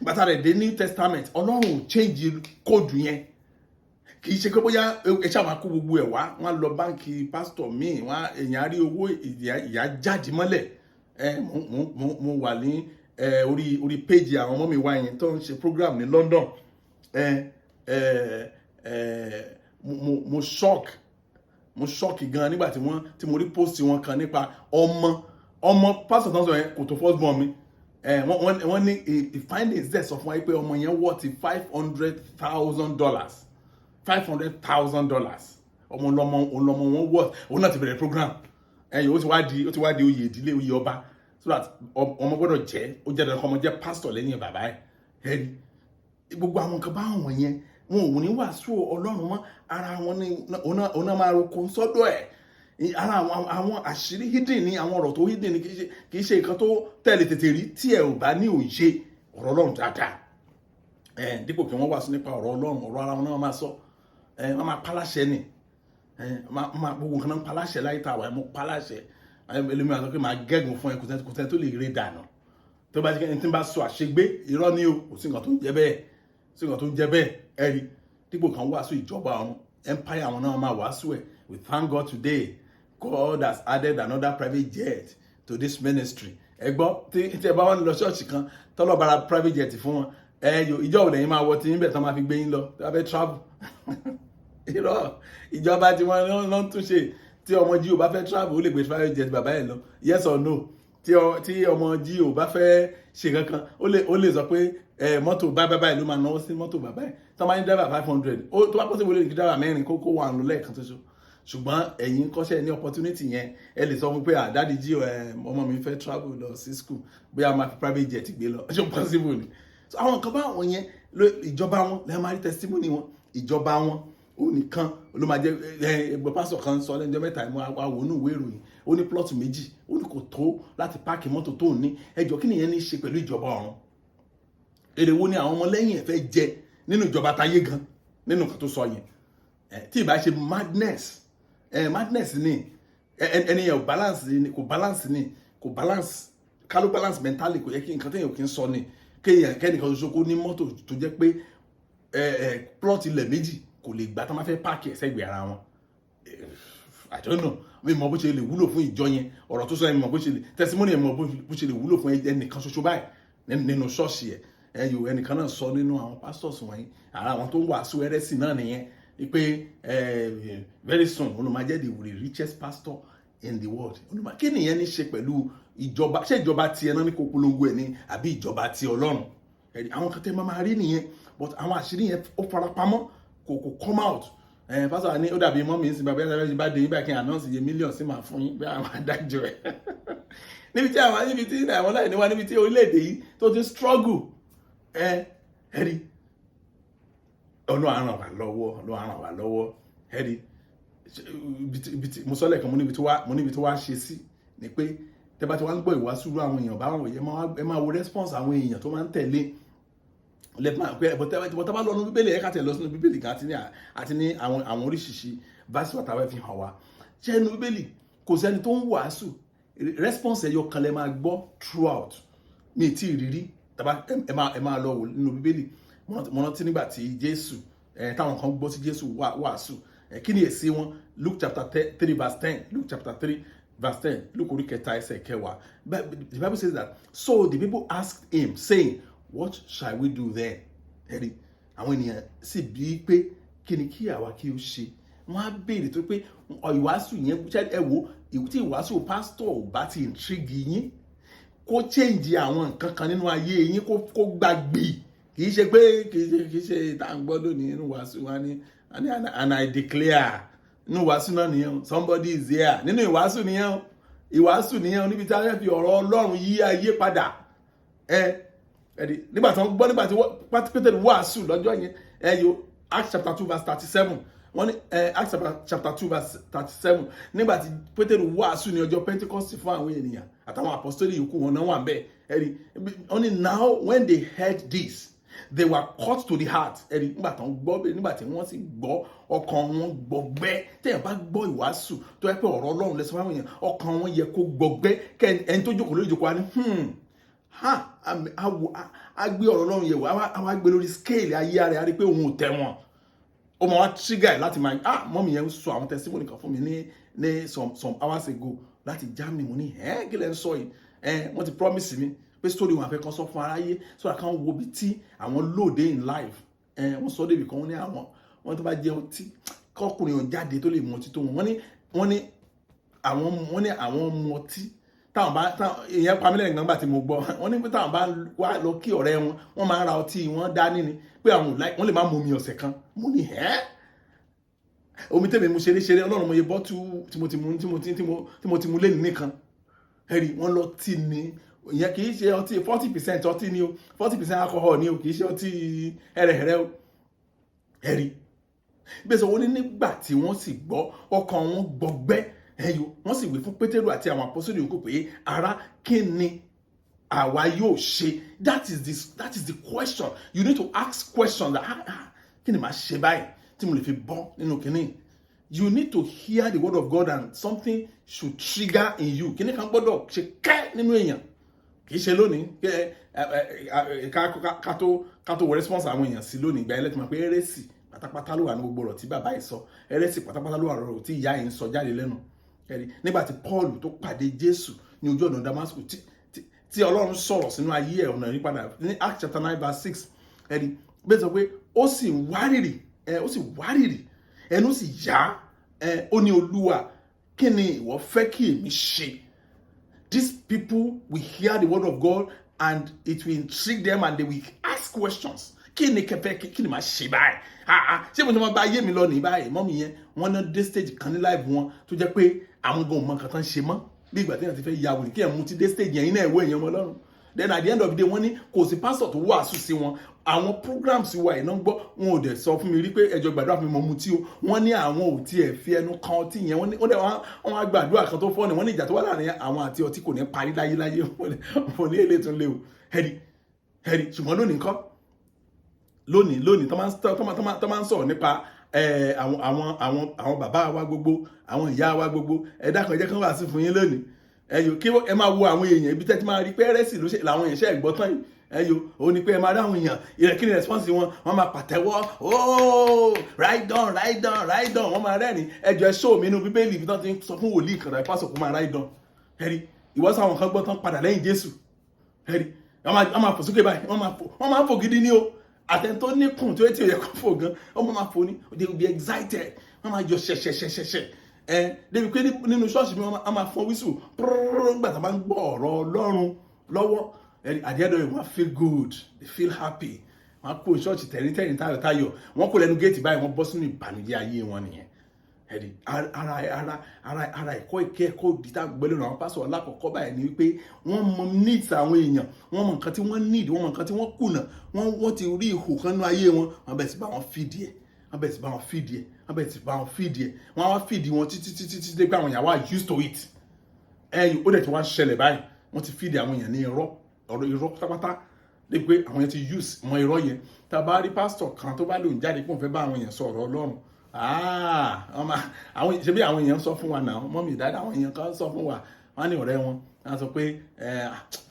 Gbàtà rẹ̀ dé New Testament, Ọlọ́run ò change code yẹn. Kì í ṣe pé bóyá ẹ ṣáà máa kó gbogbo ẹ̀ wá. Wọ́n á lọ báǹkì pásítọ̀ míì, wọ́n èèyàn á rí owó ìyá jáde mọ́lẹ̀. Ẹ mo wà ní orí péjì àwọn ọmọ mi wá yẹn tó ń ṣe program ní London. Ẹ ẹ ẹ mo shock, mo shock gan nígbà tí wọ́n tí mo rí post wọn kan nípa ọmọ pásítọ̀ tó ń sọ yẹn. Kò tó first born mi. Ẹ wọ́n ní the findings dẹ̀ sọ fún wa pé ọmọ yẹn worth $500,000, $500,000. Ọmọ ọlọmọ ọlọmọ wọn worth. Òun náà ti bẹ̀rẹ̀ program. Ẹ̀yìn ó ti wá di oyè ìdílé, oyè ọba, so that ọmọ gbọ́dọ̀ jẹ́, ó jẹ́ dandan kọ́ ọmọ jẹ́ pastor lẹ́yìn bàbá ẹ̀. Ẹ̀rí gbogbo àwọn nǹkan báwọn yẹn, wọn ò ní wàásù Ọlọ́run mọ́. Ara wọn ní òun náà máa roko sọ́dọ̀ ẹ̀. Ara àwọn àṣírí hidden ní, àwọn ọ̀rọ̀ tó hidden ní, kì í ṣe nǹkan tó tẹ̀lé tètè rí tí ẹ ò bá ní òye ọ̀rọ̀ Ọlọ́run dáadáa. Ẹ dípò kí wọ́n wàásù nípa ọ̀rọ̀ Ọlọ́run, ọ̀rọ̀ ara wọn náà máa sọ. Ẹ wọ́n máa paláṣẹ ni. Ẹ máa gbogbo nǹkan náà paláṣẹ láyé tá a wà. Ẹ mú paláṣẹ ẹlòmíràn sọ pé máa gégùn fún ẹ, kò sẹ́ni tó lè rí dànù. Tó bá ti kẹ́ni tí ń bá sọ àṣegbé, irọ́ ni o. Kò sí nǹkan tó ń jẹ bẹ́ẹ̀, sí nǹkan tó ń jẹ bẹ́ẹ̀. Ẹ rí dípò kan wàásù ìjọba ọ̀run, empire àwọn náà máa wàásù ẹ̀. We thank God today, God has added another private jet to this ministry. Ẹ gbọ́, tí ẹ bá wọn lọ ṣọ́ọ̀ṣì kan tọ́lọ́ bára private jet fún wọn, ẹ yo ìjọ òde yín máa wọ tí yín bẹ̀ tán máa fi gbé yín lọ tí wọ́n fẹ́ travel. Irọ́, ìjọba tí wọ́n lọ ń túnṣe. Tí ọmọ G.O bá fẹ́ travel, ó lè gbé private jet bàbá ẹ̀ lọ, yes or no? Tí ọmọ G.O bá fẹ́ ṣe kankan, ó lè sọ pé ẹ mọ́tò báyìí báyìí ló máa náwó sí mọ́tò bàbá ẹ̀. Tí wọ́n bá ní driver 500, ó tó bá possible, lè ní kí driver mẹ́rin kó wà nù lẹ́ẹ̀kan ṣoṣo. Ṣùgbọ́n ẹ̀yin kọ́ṣẹ́ ní opportunity yẹn, ẹ lè sọ fún pé àdáàdì G.O ẹ, ọmọ mi fẹ́ travel lọ sí school, bóyá máa fi private jet gbé lọ. Ṣé possible ni? So àwọn nǹkan báwọn yẹn, ìjọba wọn lẹ́yìn máa rí testimony wọn. Ìjọba wọn ó nìkan ló máa jẹ. Ẹ ẹgbẹ́ pásítọ̀ kan sọ lẹ́jọ́ mẹ́ta, ìmọ̀ àwọn ònú ìwé ìròyìn, ó ní plot méjì, ó ní kò tó láti park mọ́tò tó ní. Ẹjọ́, kí nìyẹn ní í ṣe pẹ̀lú ìjọba ọ̀run? Èrè wo ni àwọn ọmọlẹ́yìn ẹ̀ fẹ́ jẹ nínú ìjọba táyé gan nínú nǹkan tó sọ yẹn? Tí ì bá ṣe madness. Madness ni. Ẹni yẹn ò balance ni, kò balance ni, kò balance. Ká ló balance mentally, kò yẹ kí nǹkan téèyàn kì í sọ ni kéèyàn kẹ́nìkan ṣoṣo kó ní mọ́tò tó jẹ́ pé ẹ ẹ plot ilẹ̀ méjì kò lè gbà tó máa fẹ́ park ẹ̀ sẹ́gbẹ̀ẹ́ ara wọn. I don't know, mi mọ bó ṣe lè wúlò fún ìjọ yẹn. Ọ̀rọ̀ tó sọ yẹn, mi mọ bó ṣe lè testimony yẹn, mọ bó ṣe lè wúlò fún ẹnìkan ṣoṣo báyìí nínú ṣọ́ọ̀ṣì ẹ̀. Ẹ yòó ẹnìkan náà sọ nínú àwọn pastors wọ̀nyí, ara àwọn tó ń wàásù ẹrẹ́sì náà nìyẹn, pé very soon òun máa jẹ́ the richest pastor in the world. Kí nìyẹn ní ṣe pẹ̀lú ìjọba? Ṣé ìjọba tiẹ̀ náà ní kó polongo ẹ̀ ní, àbí ìjọba ti Ọlọ́run? Àwọn kan tẹ́ máa rí nìyẹn, but àwọn àṣírí yẹn, ó farapamọ́, kò come out. Pásítọ̀ ní ó dàbí mọ́mí ń sin bàbá ẹ̀ bá dé yín báyìí, kí n announce iye mílíọ̀nù sí máa fún yín bí àwọn adájọ́ ẹ̀ níbi tí àwọn láì níwá, níbi tí orílẹ̀-èdè yìí tó ti struggle. Ẹ rí, Ọlọ́run á ràn wá lọ́wọ́, Ọlọ́run á ràn wá lọ́wọ́. Ẹ rí ibi tí mo sọ lẹ́ẹ̀kan, mo níbi tí wá ṣe sí ni pé tẹ́ bá ti wá ń gbọ́ ìwàásù àwọn èèyàn báwọn yẹn, ẹ máa wo response àwọn èèyàn tó máa ń tẹ̀lé bọ́tẹ́ bá lọ nínú Bíbélì. Ẹ ká tẹ̀ lọ sínú Bíbélì kan àti ní àwọn oríṣiríṣi verse wà táwọn fi hàn wá. Ṣé inú Bíbélì kò sẹ́ni tó ń wàásù, response ẹyọ kan lẹ máa gbọ́ throughout? Mi ì tí ì rírí. Tàbá ẹ máa lọ wò nínú Bíbélì. Mo rántí nígbà tí Jésù ẹ táwọn kan gbọ́ sí Jésù wàásù ẹ, kí ni èsì wọn? Luke chapter 3 verse 10, Luke chapter 3 verse 10, Luke orí kẹta ẹsẹ̀ kẹwàá. The Bible says that, "So the people asked him, saying, 'What shall we do then?'" Ẹ̀rí àwọn ènìyàn sì bí pé kí ni kí àwa kí ó ṣe? Wọ́n á béèrè tó pé ìwàásù yẹn, ẹ wo, tí ìwàásù pásítọ̀ ò bá ti intrigue yín, kó change àwọn nǹkan kan nínú ayé yín, kó gbàgbé. Kì í ṣe pé kì í ṣe tá à ń gbọ́ lónìí nínú wàásù wa ní "And I declare" nínú ìwàásù náà nìyẹn. "Somebody is here" nínú ìwàásù nìyẹn. Ìwàásù nìyẹn níbi tí a fẹ́ fi ọ̀rọ̀ Ọlọ́run yí ayé padà. Ẹ ẹ̀rí nígbà tí wọ́n gbọ́, nígbà tí Pétérù wàásù lọ́jọ́ yẹn, ẹ yo Acts chapter 2 verse 37, wọ́n ní ẹ Acts chapter 2 verse 37, nígbà tí Pétérù wàásù ní ọjọ́ Pentecost fún àwọn ènìyàn àtàwọn apostoli yòókù wọn náà wà bẹ́ẹ̀. Ẹ̀rí wọ́n ní, "Now when they heard this, They were cut to the heart. Ẹ̀rí, nígbà tó ń gbọ́ bẹ́ẹ̀, nígbà tí wọ́n sì gbọ́, ọkàn wọn gbọgbẹ́. Tẹ̀yàn bá gbọ́ ìwàásù tó yẹ pé ọ̀rọ̀ Ọlọ́run lẹ́sọ̀ fáwọn èèyàn, ọkàn wọn yẹ kó gbọgbẹ́. Kẹ́ ẹni tó jókòó lórí ìjókòó wa ní ha á gbé ọ̀rọ̀ Ọlọ́run yẹ̀ wò, á wá gbé lórí scale ayé rẹ̀, á rí pé òun ò tẹ̀ wọ́n. Ó máa wá trigger ẹ̀ láti máa, ah, mummy yẹn ń sọ àwọn testimony kan fún mi ní some hours ago láti Germany. Mo ní, ẹ́, kí lẹ́ ń sọ yìí? Ẹ wọ́n ti promise mi pé story wọn àfẹ́ kan sọ fún aráyé so that kan wo bí tí àwọn lóde in life. Ẹ wọ́n sọ débi kan, wọ́n ní àwọn wọ́n tó bá jẹ́ ọtí kọkùnrin ò jáde tó lè mu ọtí tó wọn. Wọ́n ní àwọn mu ọtí táwọn bá táwọn ìyẹn pa mí lẹ́yìn gbangba tí mo gbọ́. Wọ́n ní pé táwọn bá wá lọ kí ọ̀rẹ́ wọn, wọ́n máa ń ra ọtí wọn dání ni, pé àwọn ò láì wọ́n lè má mu omi ọ̀sẹ̀ kan. Mo ní, ẹ́, omi tèmi mu ṣeré ṣeré, Ọlọ́run mo yẹ bottle tí mo ti mu tí mo ti mu lẹ́nu nìkan. Ẹ̀rí, wọ́n lọ tí ni ìyẹn kì í ṣe ọtí 40% ọtí ni o, 40% alcohol ni o, kì í ṣe ọtí ẹrẹ̀hẹ̀rẹ̀ o. Ẹ̀rí bẹ́ẹ̀ sọ, wọ́n ní nígbà tí wọ́n sì gbọ́, ọkàn wọn gbọgbẹ́. Ẹ̀yọ, wọ́n sì wí fún Pétérù àti àwọn àpọ́sítélì yòókù pé, "Ará, kí ni àwa yóò ṣe?" That is the question you need to ask, question that, ah, ah, kí ni màá ṣe báyìí tí mo lè fi bọ́ nínú kínní? You need to hear the word of God and something should trigger in you. Kínní kan gbọ́dọ̀ ṣe kẹ́ nínú èèyàn. Kì í ṣe lónìí ká tó wọ response àwọn èèyàn sí lónìí. Ìgbà ẹlẹ́tìmọ̀ pé heresy pátápátá ló wà ní gbogbo ọ̀rọ̀ tí bàbá yìí sọ, heresy pátápátá ló wà lọ́rọ̀ tí ìyá yìí ń sọ jáde lẹ́nu. Ẹ̀rí, nígbà tí Paul tó pàdé Jésù ní ojú ọ̀nà Damascus, tí Ọlọ́run sọ̀rọ̀ sínú ayé ẹ̀, ọ̀nà ìyípadà ní Acts chapter 9 verse 6. Ẹ̀rí bẹ́ẹ̀ sọ pé ó sì wárìrì ẹ, ó sì wárìrì, ẹnu sì yá ẹ, ó ní, "Olúwa, kí ni ìwọ fẹ́ kí èmi ṣe?" These people will hear the word of God and it will intrigue them and they will ask questions. Kí ni kẹfẹ, kí ni màá ṣe báyìí? Ah ah, ṣé mo ti máa bá ayé mi lọ ní báyìí? Mummy yẹn, wọ́n ná dé stage kan ní life wọn tó jẹ́ pé àwọn gan ò mọ nǹkan tán ṣe mọ́, bí ìgbà téèyàn ti fẹ́ ya wòlíì, kí ẹ̀ mú ti dé stage yẹn iná ẹ̀wọ́ èèyàn ọmọ Ọlọ́run. Then at the end of the day, wọ́n ní kò sí pastor tó wàásù sí wọn. Àwọn programs wa iná gbọ́, wọn ò dẹ̀ sọ fún mi rí pé ẹjọ́ gbàdúrà fún mi, mọ̀ mutí o. Wọ́n ní àwọn ò tiẹ̀ fi ẹnu kan ọtí yẹn. Wọ́n ní wọ́n dẹ̀ wọ́n á gbàdúrà kan tó fọ́ ni. Wọ́n ní ìjà tó wà láàrin àwọn àti ọtí kò ní parí láyé láyé. Wọ́n ní èlé tún léwu. Ẹ̀rí, ẹ̀rí. Ṣùgbọ́n lónìí ńkọ́? Lónìí tó máa ń sọ̀rọ̀ nípa àwọn bàbá wa gbogbo, àwọn ìyá wa gbogbo, ẹ dákun, ẹ jẹ́ kán wá sí fún yín lónìí. Ẹyọ, kí ẹ máa wo àwọn èèyàn ibi tẹ́ ti máa rí pé heresy ló ṣe làwọn èèyàn ṣe ẹ̀gbọ́ tán yìí. Ẹyọ, òun ni pé ẹ máa rí àwọn èèyàn ìrẹ̀, kí ni response wọn? Wọ́n máa pàtẹ́wọ́, "Oh, right on, right on, right on." Wọ́n máa rẹ́rìn. Ẹjọ́, ẹ ṣó mi inú Bíbélì ibi tán ti ń sọ fún wòlíì kan tàbí pásọ̀ kó máa right on. Ẹ̀rí, ìwọ́sọ àwọn kan gbọ́ tán padà lẹ́yìn Jésù. Ẹ̀rí, wọ́n máa fò sókè báyìí, wọ́n máa fò gidi ní o. Àtẹn tó níkùn tó etí ò yẹ kó fò gan, wọ́n máa fò ní. They will be excited, wọ́n máa yọ ṣẹ̀ṣẹ̀ṣẹ̀ṣẹ̀ ẹ débi pé nínú ṣọ́ọ̀ṣì mi, wọ́n máa fọ́n wíṣù púrúrú nígbà tó bá ń gbọ́ ọ̀rọ̀ Ọlọ́run lọ́wọ́. At the end of it, wọ́n feel good, they feel happy. Wọ́n kó ṣọ́ọ̀ṣì tẹ̀ríntẹ̀rín, tayọ̀tayọ̀. Wọ́n kó lẹ́nu géètì báyìí, wọ́n bọ́ sínú ìbànújẹ́ ayé wọn nìyẹn. Ẹ̀rí, ara ẹ̀kọ́ ìkẹ́ ẹ̀kọ́ òdì tá gbẹ́lẹ̀ àwọn pásọ̀ alákọ̀ọ́kọ́ báyìí ni wípé wọ́n mọ needs àwọn èèyàn, wọ́n mọ nǹkan tí wọ́n need, wọ́n mọ nǹkan tí wọ́n kùnà. Wọ́n ti rí ihò kan nínú ayé wọn, wọ́n bẹ̀rẹ̀ sí bá wọn fìdí ẹ̀, wọ́n bẹ̀rẹ̀ sí bá wọn fìdí ẹ̀, wọ́n bẹ̀rẹ̀ sí bá wọn fìdí ẹ̀. Wọ́n á wá fìdí wọn títí títí títí dé pé àwọn èèyàn wá used to it. Ẹ̀yìn, ó dẹ̀ ti wá ń ṣẹlẹ̀ báyìí. Wọ́n ti fìdí àwọn èèyàn ní irọ́, ọ̀rọ̀ irọ́ pátápátá, dé pé àwọn èèyàn ti use mọ irọ́ yẹn. Tá a bá rí pásítọ̀ kan tó bá lòun jáde pé òun fẹ́ bá àwọn èèyàn sọ ọ̀rọ̀ Ọlọ́run, àwọn ṣe bí àwọn èèyàn sọ fún wa náà, mummy, daddy, àwọn èèyàn kan sọ fún wa, wọ́n ní ọ̀rẹ́ wọn, wọ́n sọ pé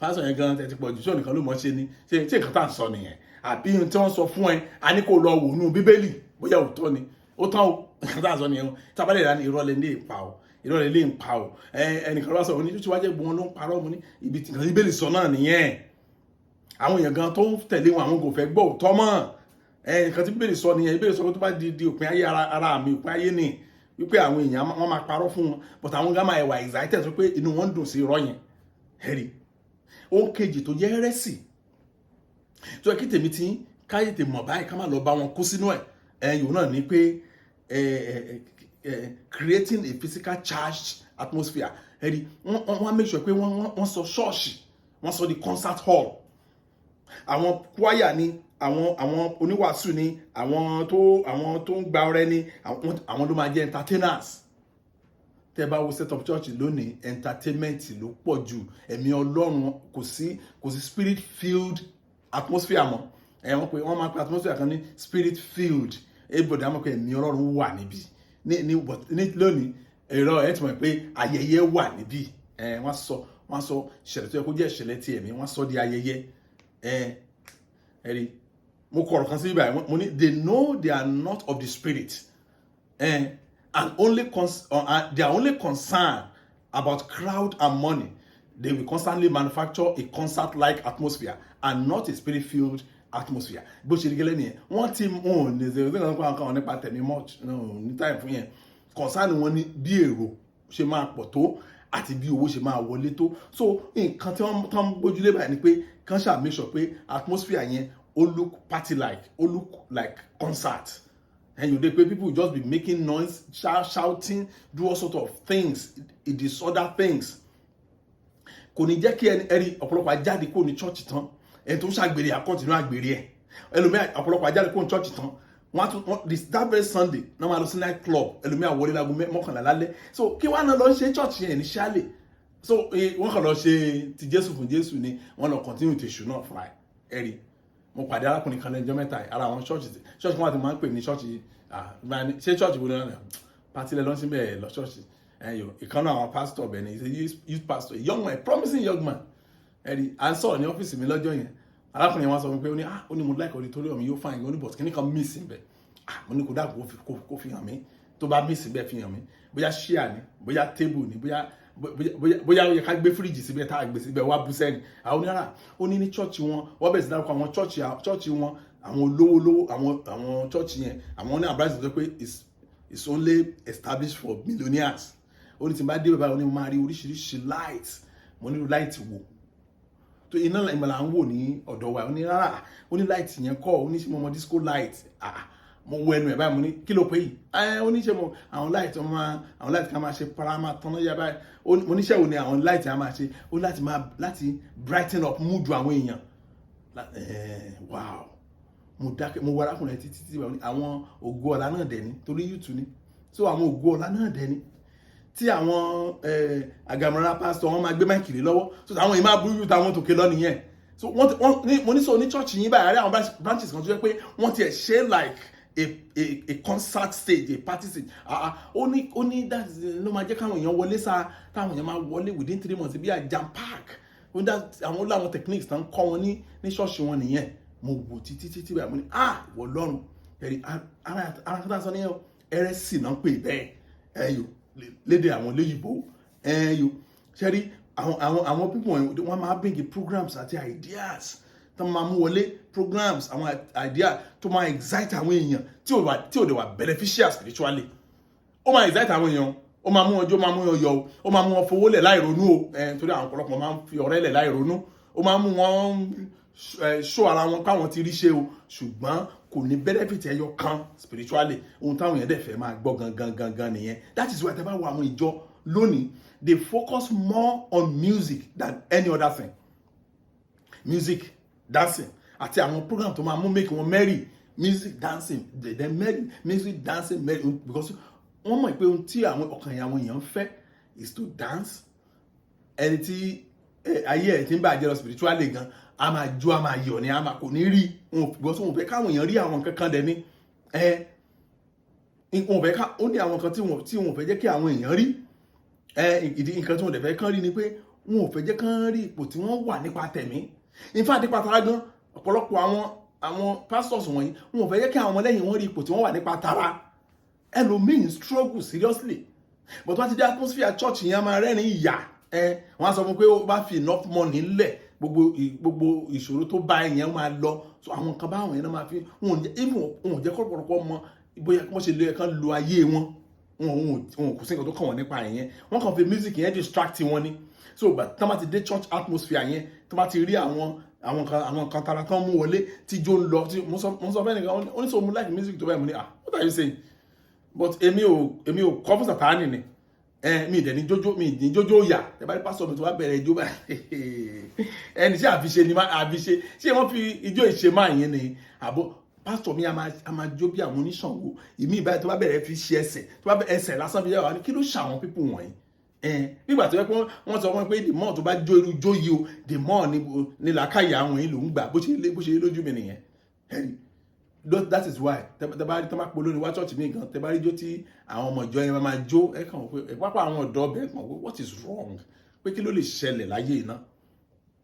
pásítọ̀ yẹn gan ti pọ̀ jù, ṣé ònìkan ló mọ̀ ṣe ni? Ṣé nǹkan tá à ń sọ nìyẹn? Àbí ohun tí wọ́n sọ fún ẹ, a ní kó lọ wò nú Bíbélì bóyá òótọ́ ni. Ó tán o, nǹkan tá à ń sọ nìyẹn o. Tábàlẹ̀ ìlànà irọ́ lè ní ìpa o, irọ́ lè lè ń pa o. Ẹnìkan ló wá sọ ní tí wàá jẹ́ gbọ́n ló ń parọ́ mu ní ibi tí nǹkan Bíbélì sọ náà nìyẹn. Àwọn èèyàn gan tó ń tẹ̀lé wọn, àwọn kò fẹ́ gbọ́ òótọ́ mọ́. Nǹkan tí Bíbélì sọ nìyẹn. Bíbélì sọ pé tó bá di òpin ayé, ara mi òpin ayé ni wípé àwọn èèyàn wọn máa parọ́ fún wọn, but àwọn gan máa wà excited pé inú wọn ń dùn sí irọ́ yẹn. Ẹ̀rí, ohun kejì tó jẹ́ heresy tó yẹ kí tèmi tí káyé tè mọ̀ báyìí, ká má lọ bá wọn kó sínú ẹ̀, ẹ̀yìn náà ni pé creating a physical charged atmosphere. Ẹ̀rí, wọ́n make sure pé wọ́n sọ ṣọ́ọ̀ṣì, wọ́n sọ di concert hall. Àwọn choir ni, àwọn oníwàásù ni, àwọn tó ń gba ọrẹ ni, àwọn ló máa jẹ́ entertainers. Tẹ́ bá wo set up church lónìí, entertainment ló pọ̀ jù. Ẹ̀mí Ọlọ́run kò sí, kò sí spirit filled atmosphere mọ́. Ẹ wọ́n pe, wọ́n máa pe atmosphere kan ní spirit filled. Everybody á mọ̀ pé ẹ̀mí Ọlọ́run wà níbí ní but ní lónìí, èrò ẹ̀ ti mọ̀ pé ayẹyẹ wà níbí. Ẹ wọ́n sọ ìṣẹ̀lẹ̀ tó yẹ kó jẹ́ ìṣẹ̀lẹ̀ ti ẹ̀mí, wọ́n sọ di ayẹyẹ. Ẹ rí, mo kọ ọ̀rọ̀ kan sí ibà. Mo ní, "They know they are not of the spirit and they are only concerned about crowd and money. They will constantly manufacture a concert-like atmosphere and not a spirit-filled atmosphere." Bó ṣe rí gẹ́lẹ́ nìyẹn. Wọ́n ti wọn ò ní ṣe ṣe kan nípa tẹ̀mí much ní time fún yẹn. Concern wọn ní bí èrò ṣe máa pọ̀ tó àti bí owó ṣe máa wọlé tó. So nǹkan tí wọ́n tán gbójúlé báyìí ni pé kàn ṣáà make sure pé atmosphere yẹn, ó look party like, ó look like concert, and you dey pé people just be making noise, shouting, do all sort of things, disorder things. Kò ní jẹ́ kí ẹni ẹ̀rí ọ̀pọ̀lọpọ̀ ajáde kó ní church tán, ẹni tó ń ṣàgbèrè á continue àgbèrè ẹ̀. Ẹlòmíà, ọ̀pọ̀lọpọ̀ ajáde kó ní church tán, wọ́n á tún wọ́n this that very Sunday náà máa lọ sí night club. Ẹlòmíà wọlé láago 11 lálẹ́. So kí wọ́n á náà lọ ṣe church yẹn ní ṣálẹ̀? So wọ́n kàn lọ ṣe ti Jésù fún Jésù ni, wọ́n lọ continue tèṣù náà fúnra ẹ̀. Ẹ̀rí, mo pàdé arákùnrin kan lẹ́jọ́ mẹ́ta yìí. Ara àwọn church kan wà tí mo máa ń pè ní church. Ṣé church wo ni wọ́n party lẹ́ lọ́sí bẹ́ẹ̀ lọ church ẹ̀yọ ìkànnì. Àwọn pastor bẹ̀ ni, he's a youth pastor, a young man, a promising young man. Ẹ̀rí, à ń sọ̀rọ̀ ní ọ́fíìsì mi lọ́jọ́ yẹn. Arákùnrin yẹn wá sọ fún mi pé ó ní, ah, ó ní mo like auditorium yóò fine. Ó ní, but kíní kan miss ń bẹ̀. Ah, mo ní kó dàgbò kó fi hàn mí. Tó bá miss bẹ́ẹ̀, fi hàn mí, bóyá chair ni, bóyá table ni, bóyá ó yẹ ká gbé fíríjì síbẹ̀ tá a gbé síbẹ̀ wá bú sẹ́ni. Àwọn oníyàrá, ó ní ní church wọn, wọ́n bẹ̀rẹ̀ sí dárúkọ àwọn church wọn, àwọn olówó lówó, àwọn church yẹn, àwọn ní àbúrò tó pé it's only established for millionaires. Ó ní tí n bá dé bàbá, ó ní mo máa rí oríṣiríṣi light. Mo nílò light wò tó iná ìmọ̀lá ń wò ní ọ̀dọ̀ wa. Ó ní rárá, ó ní light yẹn kọ́. Ó ní ṣe mo mọ disco light? Ah, mo wo ẹnu ẹ̀ báyìí, mo ní kí ló pé yìí? Ẹ ó ní ṣe mo àwọn light wọn máa, àwọn light kan máa ṣe para, máa tán náà yá báyìí. Mo ní ṣe wo ni àwọn light yẹn máa ṣe? Ó ní láti máa láti brighten up mood àwọn èèyàn. Wow, mo dákẹ́, mo wọ arákùnrin títí títí. Àwọn ògo ọ̀la náà dẹ̀ ni, torí youth ni. So àwọn ògo ọ̀la náà dẹ̀ ni tí àwọn àgàmọ̀ra pásítọ̀ wọn máa gbé mic lé lọ́wọ́. So àwọn yìí máa burú ju táwọn tòkè lọ nìyẹn. So wọ́n ní, mo ní sọ ní church yín báyìí, àárẹ̀ àwọn branches kan tó jẹ́ pé wọ́n tiẹ̀ ṣe like a concert stage, a party stage. Ah ah, ó ní that ló máa jẹ́ káwọn èèyàn wọlé sá, táwọn èèyàn máa wọlé within 3 months bí i jam pack. Ó ní àwọn láwọn techniques tán kọ́ wọn ní ṣọ́ọ̀ṣì wọn nìyẹn. Mo wò títí títí báyìí, mo ní, ah, ìwọ Ọlọ́run. Ẹ̀rí ara kan tá a sọ nìyẹn o. Heresy náà ń pè bẹ́ẹ̀ ẹ̀yọ lédè àwọn olóyìnbó ẹ̀yọ. Ṣẹ́rí àwọn people wọ́n máa bring programs àti ideas tó máa mú wọlé, programs, àwọn idea tó máa excite àwọn èèyàn tí ò lè wà beneficial spiritually. Ó máa excite àwọn èèyàn, ó máa mú wọn jó, ó máa mú wọn yọ, ó máa mú wọn fowó lẹ̀ láì ronú o, torí àwọn ọ̀pọ̀lọpọ̀ máa ń fi ọ̀rẹ́ lẹ̀ láì ronú. Ó máa mú wọn ṣó ara wọn káwọn ti rí ṣe o, ṣùgbọ́n kò ní benefit ẹyọ kan spiritually. Ohun táwọn èèyàn dẹ̀ fẹ́ máa gbọ́ gangan gangan nìyẹn. That is why tẹ́ bá wo àwọn ìjọ lónìí, they focus more on music than any other thing. Music, dancing àti àwọn program tó máa mú make wọn merry. Music, dancing, then merry. Music, dancing, merry, because wọ́n mọ̀ pé ohun tí àwọn ọkàn àwọn èèyàn ń fẹ́ is to dance. Ẹni tí ayé ẹ̀ ti ń bàjẹ́ lọ spiritually gan, a máa jó, a máa yọ̀ ni, a máa kò ní rí wọn, because wọn ò fẹ́ káwọn èèyàn rí àwọn nǹkan kan dẹ̀ ni. Ẹ wọn ò fẹ́ ká ó ní àwọn nǹkan tí wọn ò fẹ́ jẹ́ kí àwọn èèyàn rí. Ẹ ìdí nǹkan tí wọn dẹ̀ fẹ́ kán rí ni pé wọn ò fẹ́ jẹ́ kán rí ipò tí wọ́n wà nípa tẹ̀mí. In fact, nípa tara gan, ọ̀pọ̀lọpọ̀ àwọn pastors wọ̀nyí, wọn ò fẹ́ jẹ́ kí àwọn ọmọlẹ́yìn wọn rí ipò tí wọ́n wà nípa tara. Ẹlòmíín struggle seriously, but wọ́n ti dé atmosphere church yẹn, a máa rẹ́rìn ìyà. Ẹ wọ́n á sọ fún pé ó bá fi enough money lẹ̀, gbogbo ìṣòro tó bá ẹ̀yẹn máa lọ. So àwọn nǹkan báwọn yẹn náà máa fi wọn ò jẹ́, even wọn ò jẹ́ kọ́pọ̀lọpọ̀ mọ bóyá wọ́n ṣe lè kán lo ayé wọn. Wọn kò sí nǹkan tó kàn wọ́n nípa ìyẹn. Wọ́n kàn fi music yẹn distract wọn ni. So but tí wọ́n bá ti dé church atmosphere yẹn, tí wọ́n bá ti rí àwọn nǹkan tara tán mú wọlé, tí jó ń lọ, tí mo sọ fẹ́ nìkan, ó ní sọ mo like music tó báyìí. Mo ní, ah, what are you saying? But èmi ò kọ́ fún Sàtáánì ni. Ẹ mi dẹ̀ ní jójó, mi ní jójó yà. Ẹ bá rí pásítọ̀ mi tó bá bẹ̀rẹ̀ ijó báyìí, ẹni tí àfiṣe ni àfiṣe. Ṣé wọ́n fi ijó ìṣe máa yẹn ni àbọ̀? Pásítọ̀ mi a máa jó bí àwọn oníṣàngó. Ìmí ìbáyìí, tó bá bẹ̀rẹ̀ fi ṣe ẹsẹ̀, tó bá bẹ̀rẹ̀ ẹsẹ̀ lásán fi yà wá ní kí ló ṣàwọn people wọ̀nyí? Nígbà tó yẹ pé wọ́n sọ wọ́n pé the more tó bá jó irú jó yìí o, the more ni làákàyè àwọn yìí ló ń gbà. Bó ṣe lójú mi nìyẹn. Ẹ̀rí, that is why tẹ bá rí tọ́ bá polóni wá church mi gan, tẹ bá rí jó tí àwọn ọmọ ìjọ yẹn máa jó, ẹ kàn wọ́n pé pápá àwọn ọ̀dọ́ bẹ́ẹ̀ kàn wọ́n, what is wrong? Pé kí ló lè ṣẹlẹ̀ láyé iná?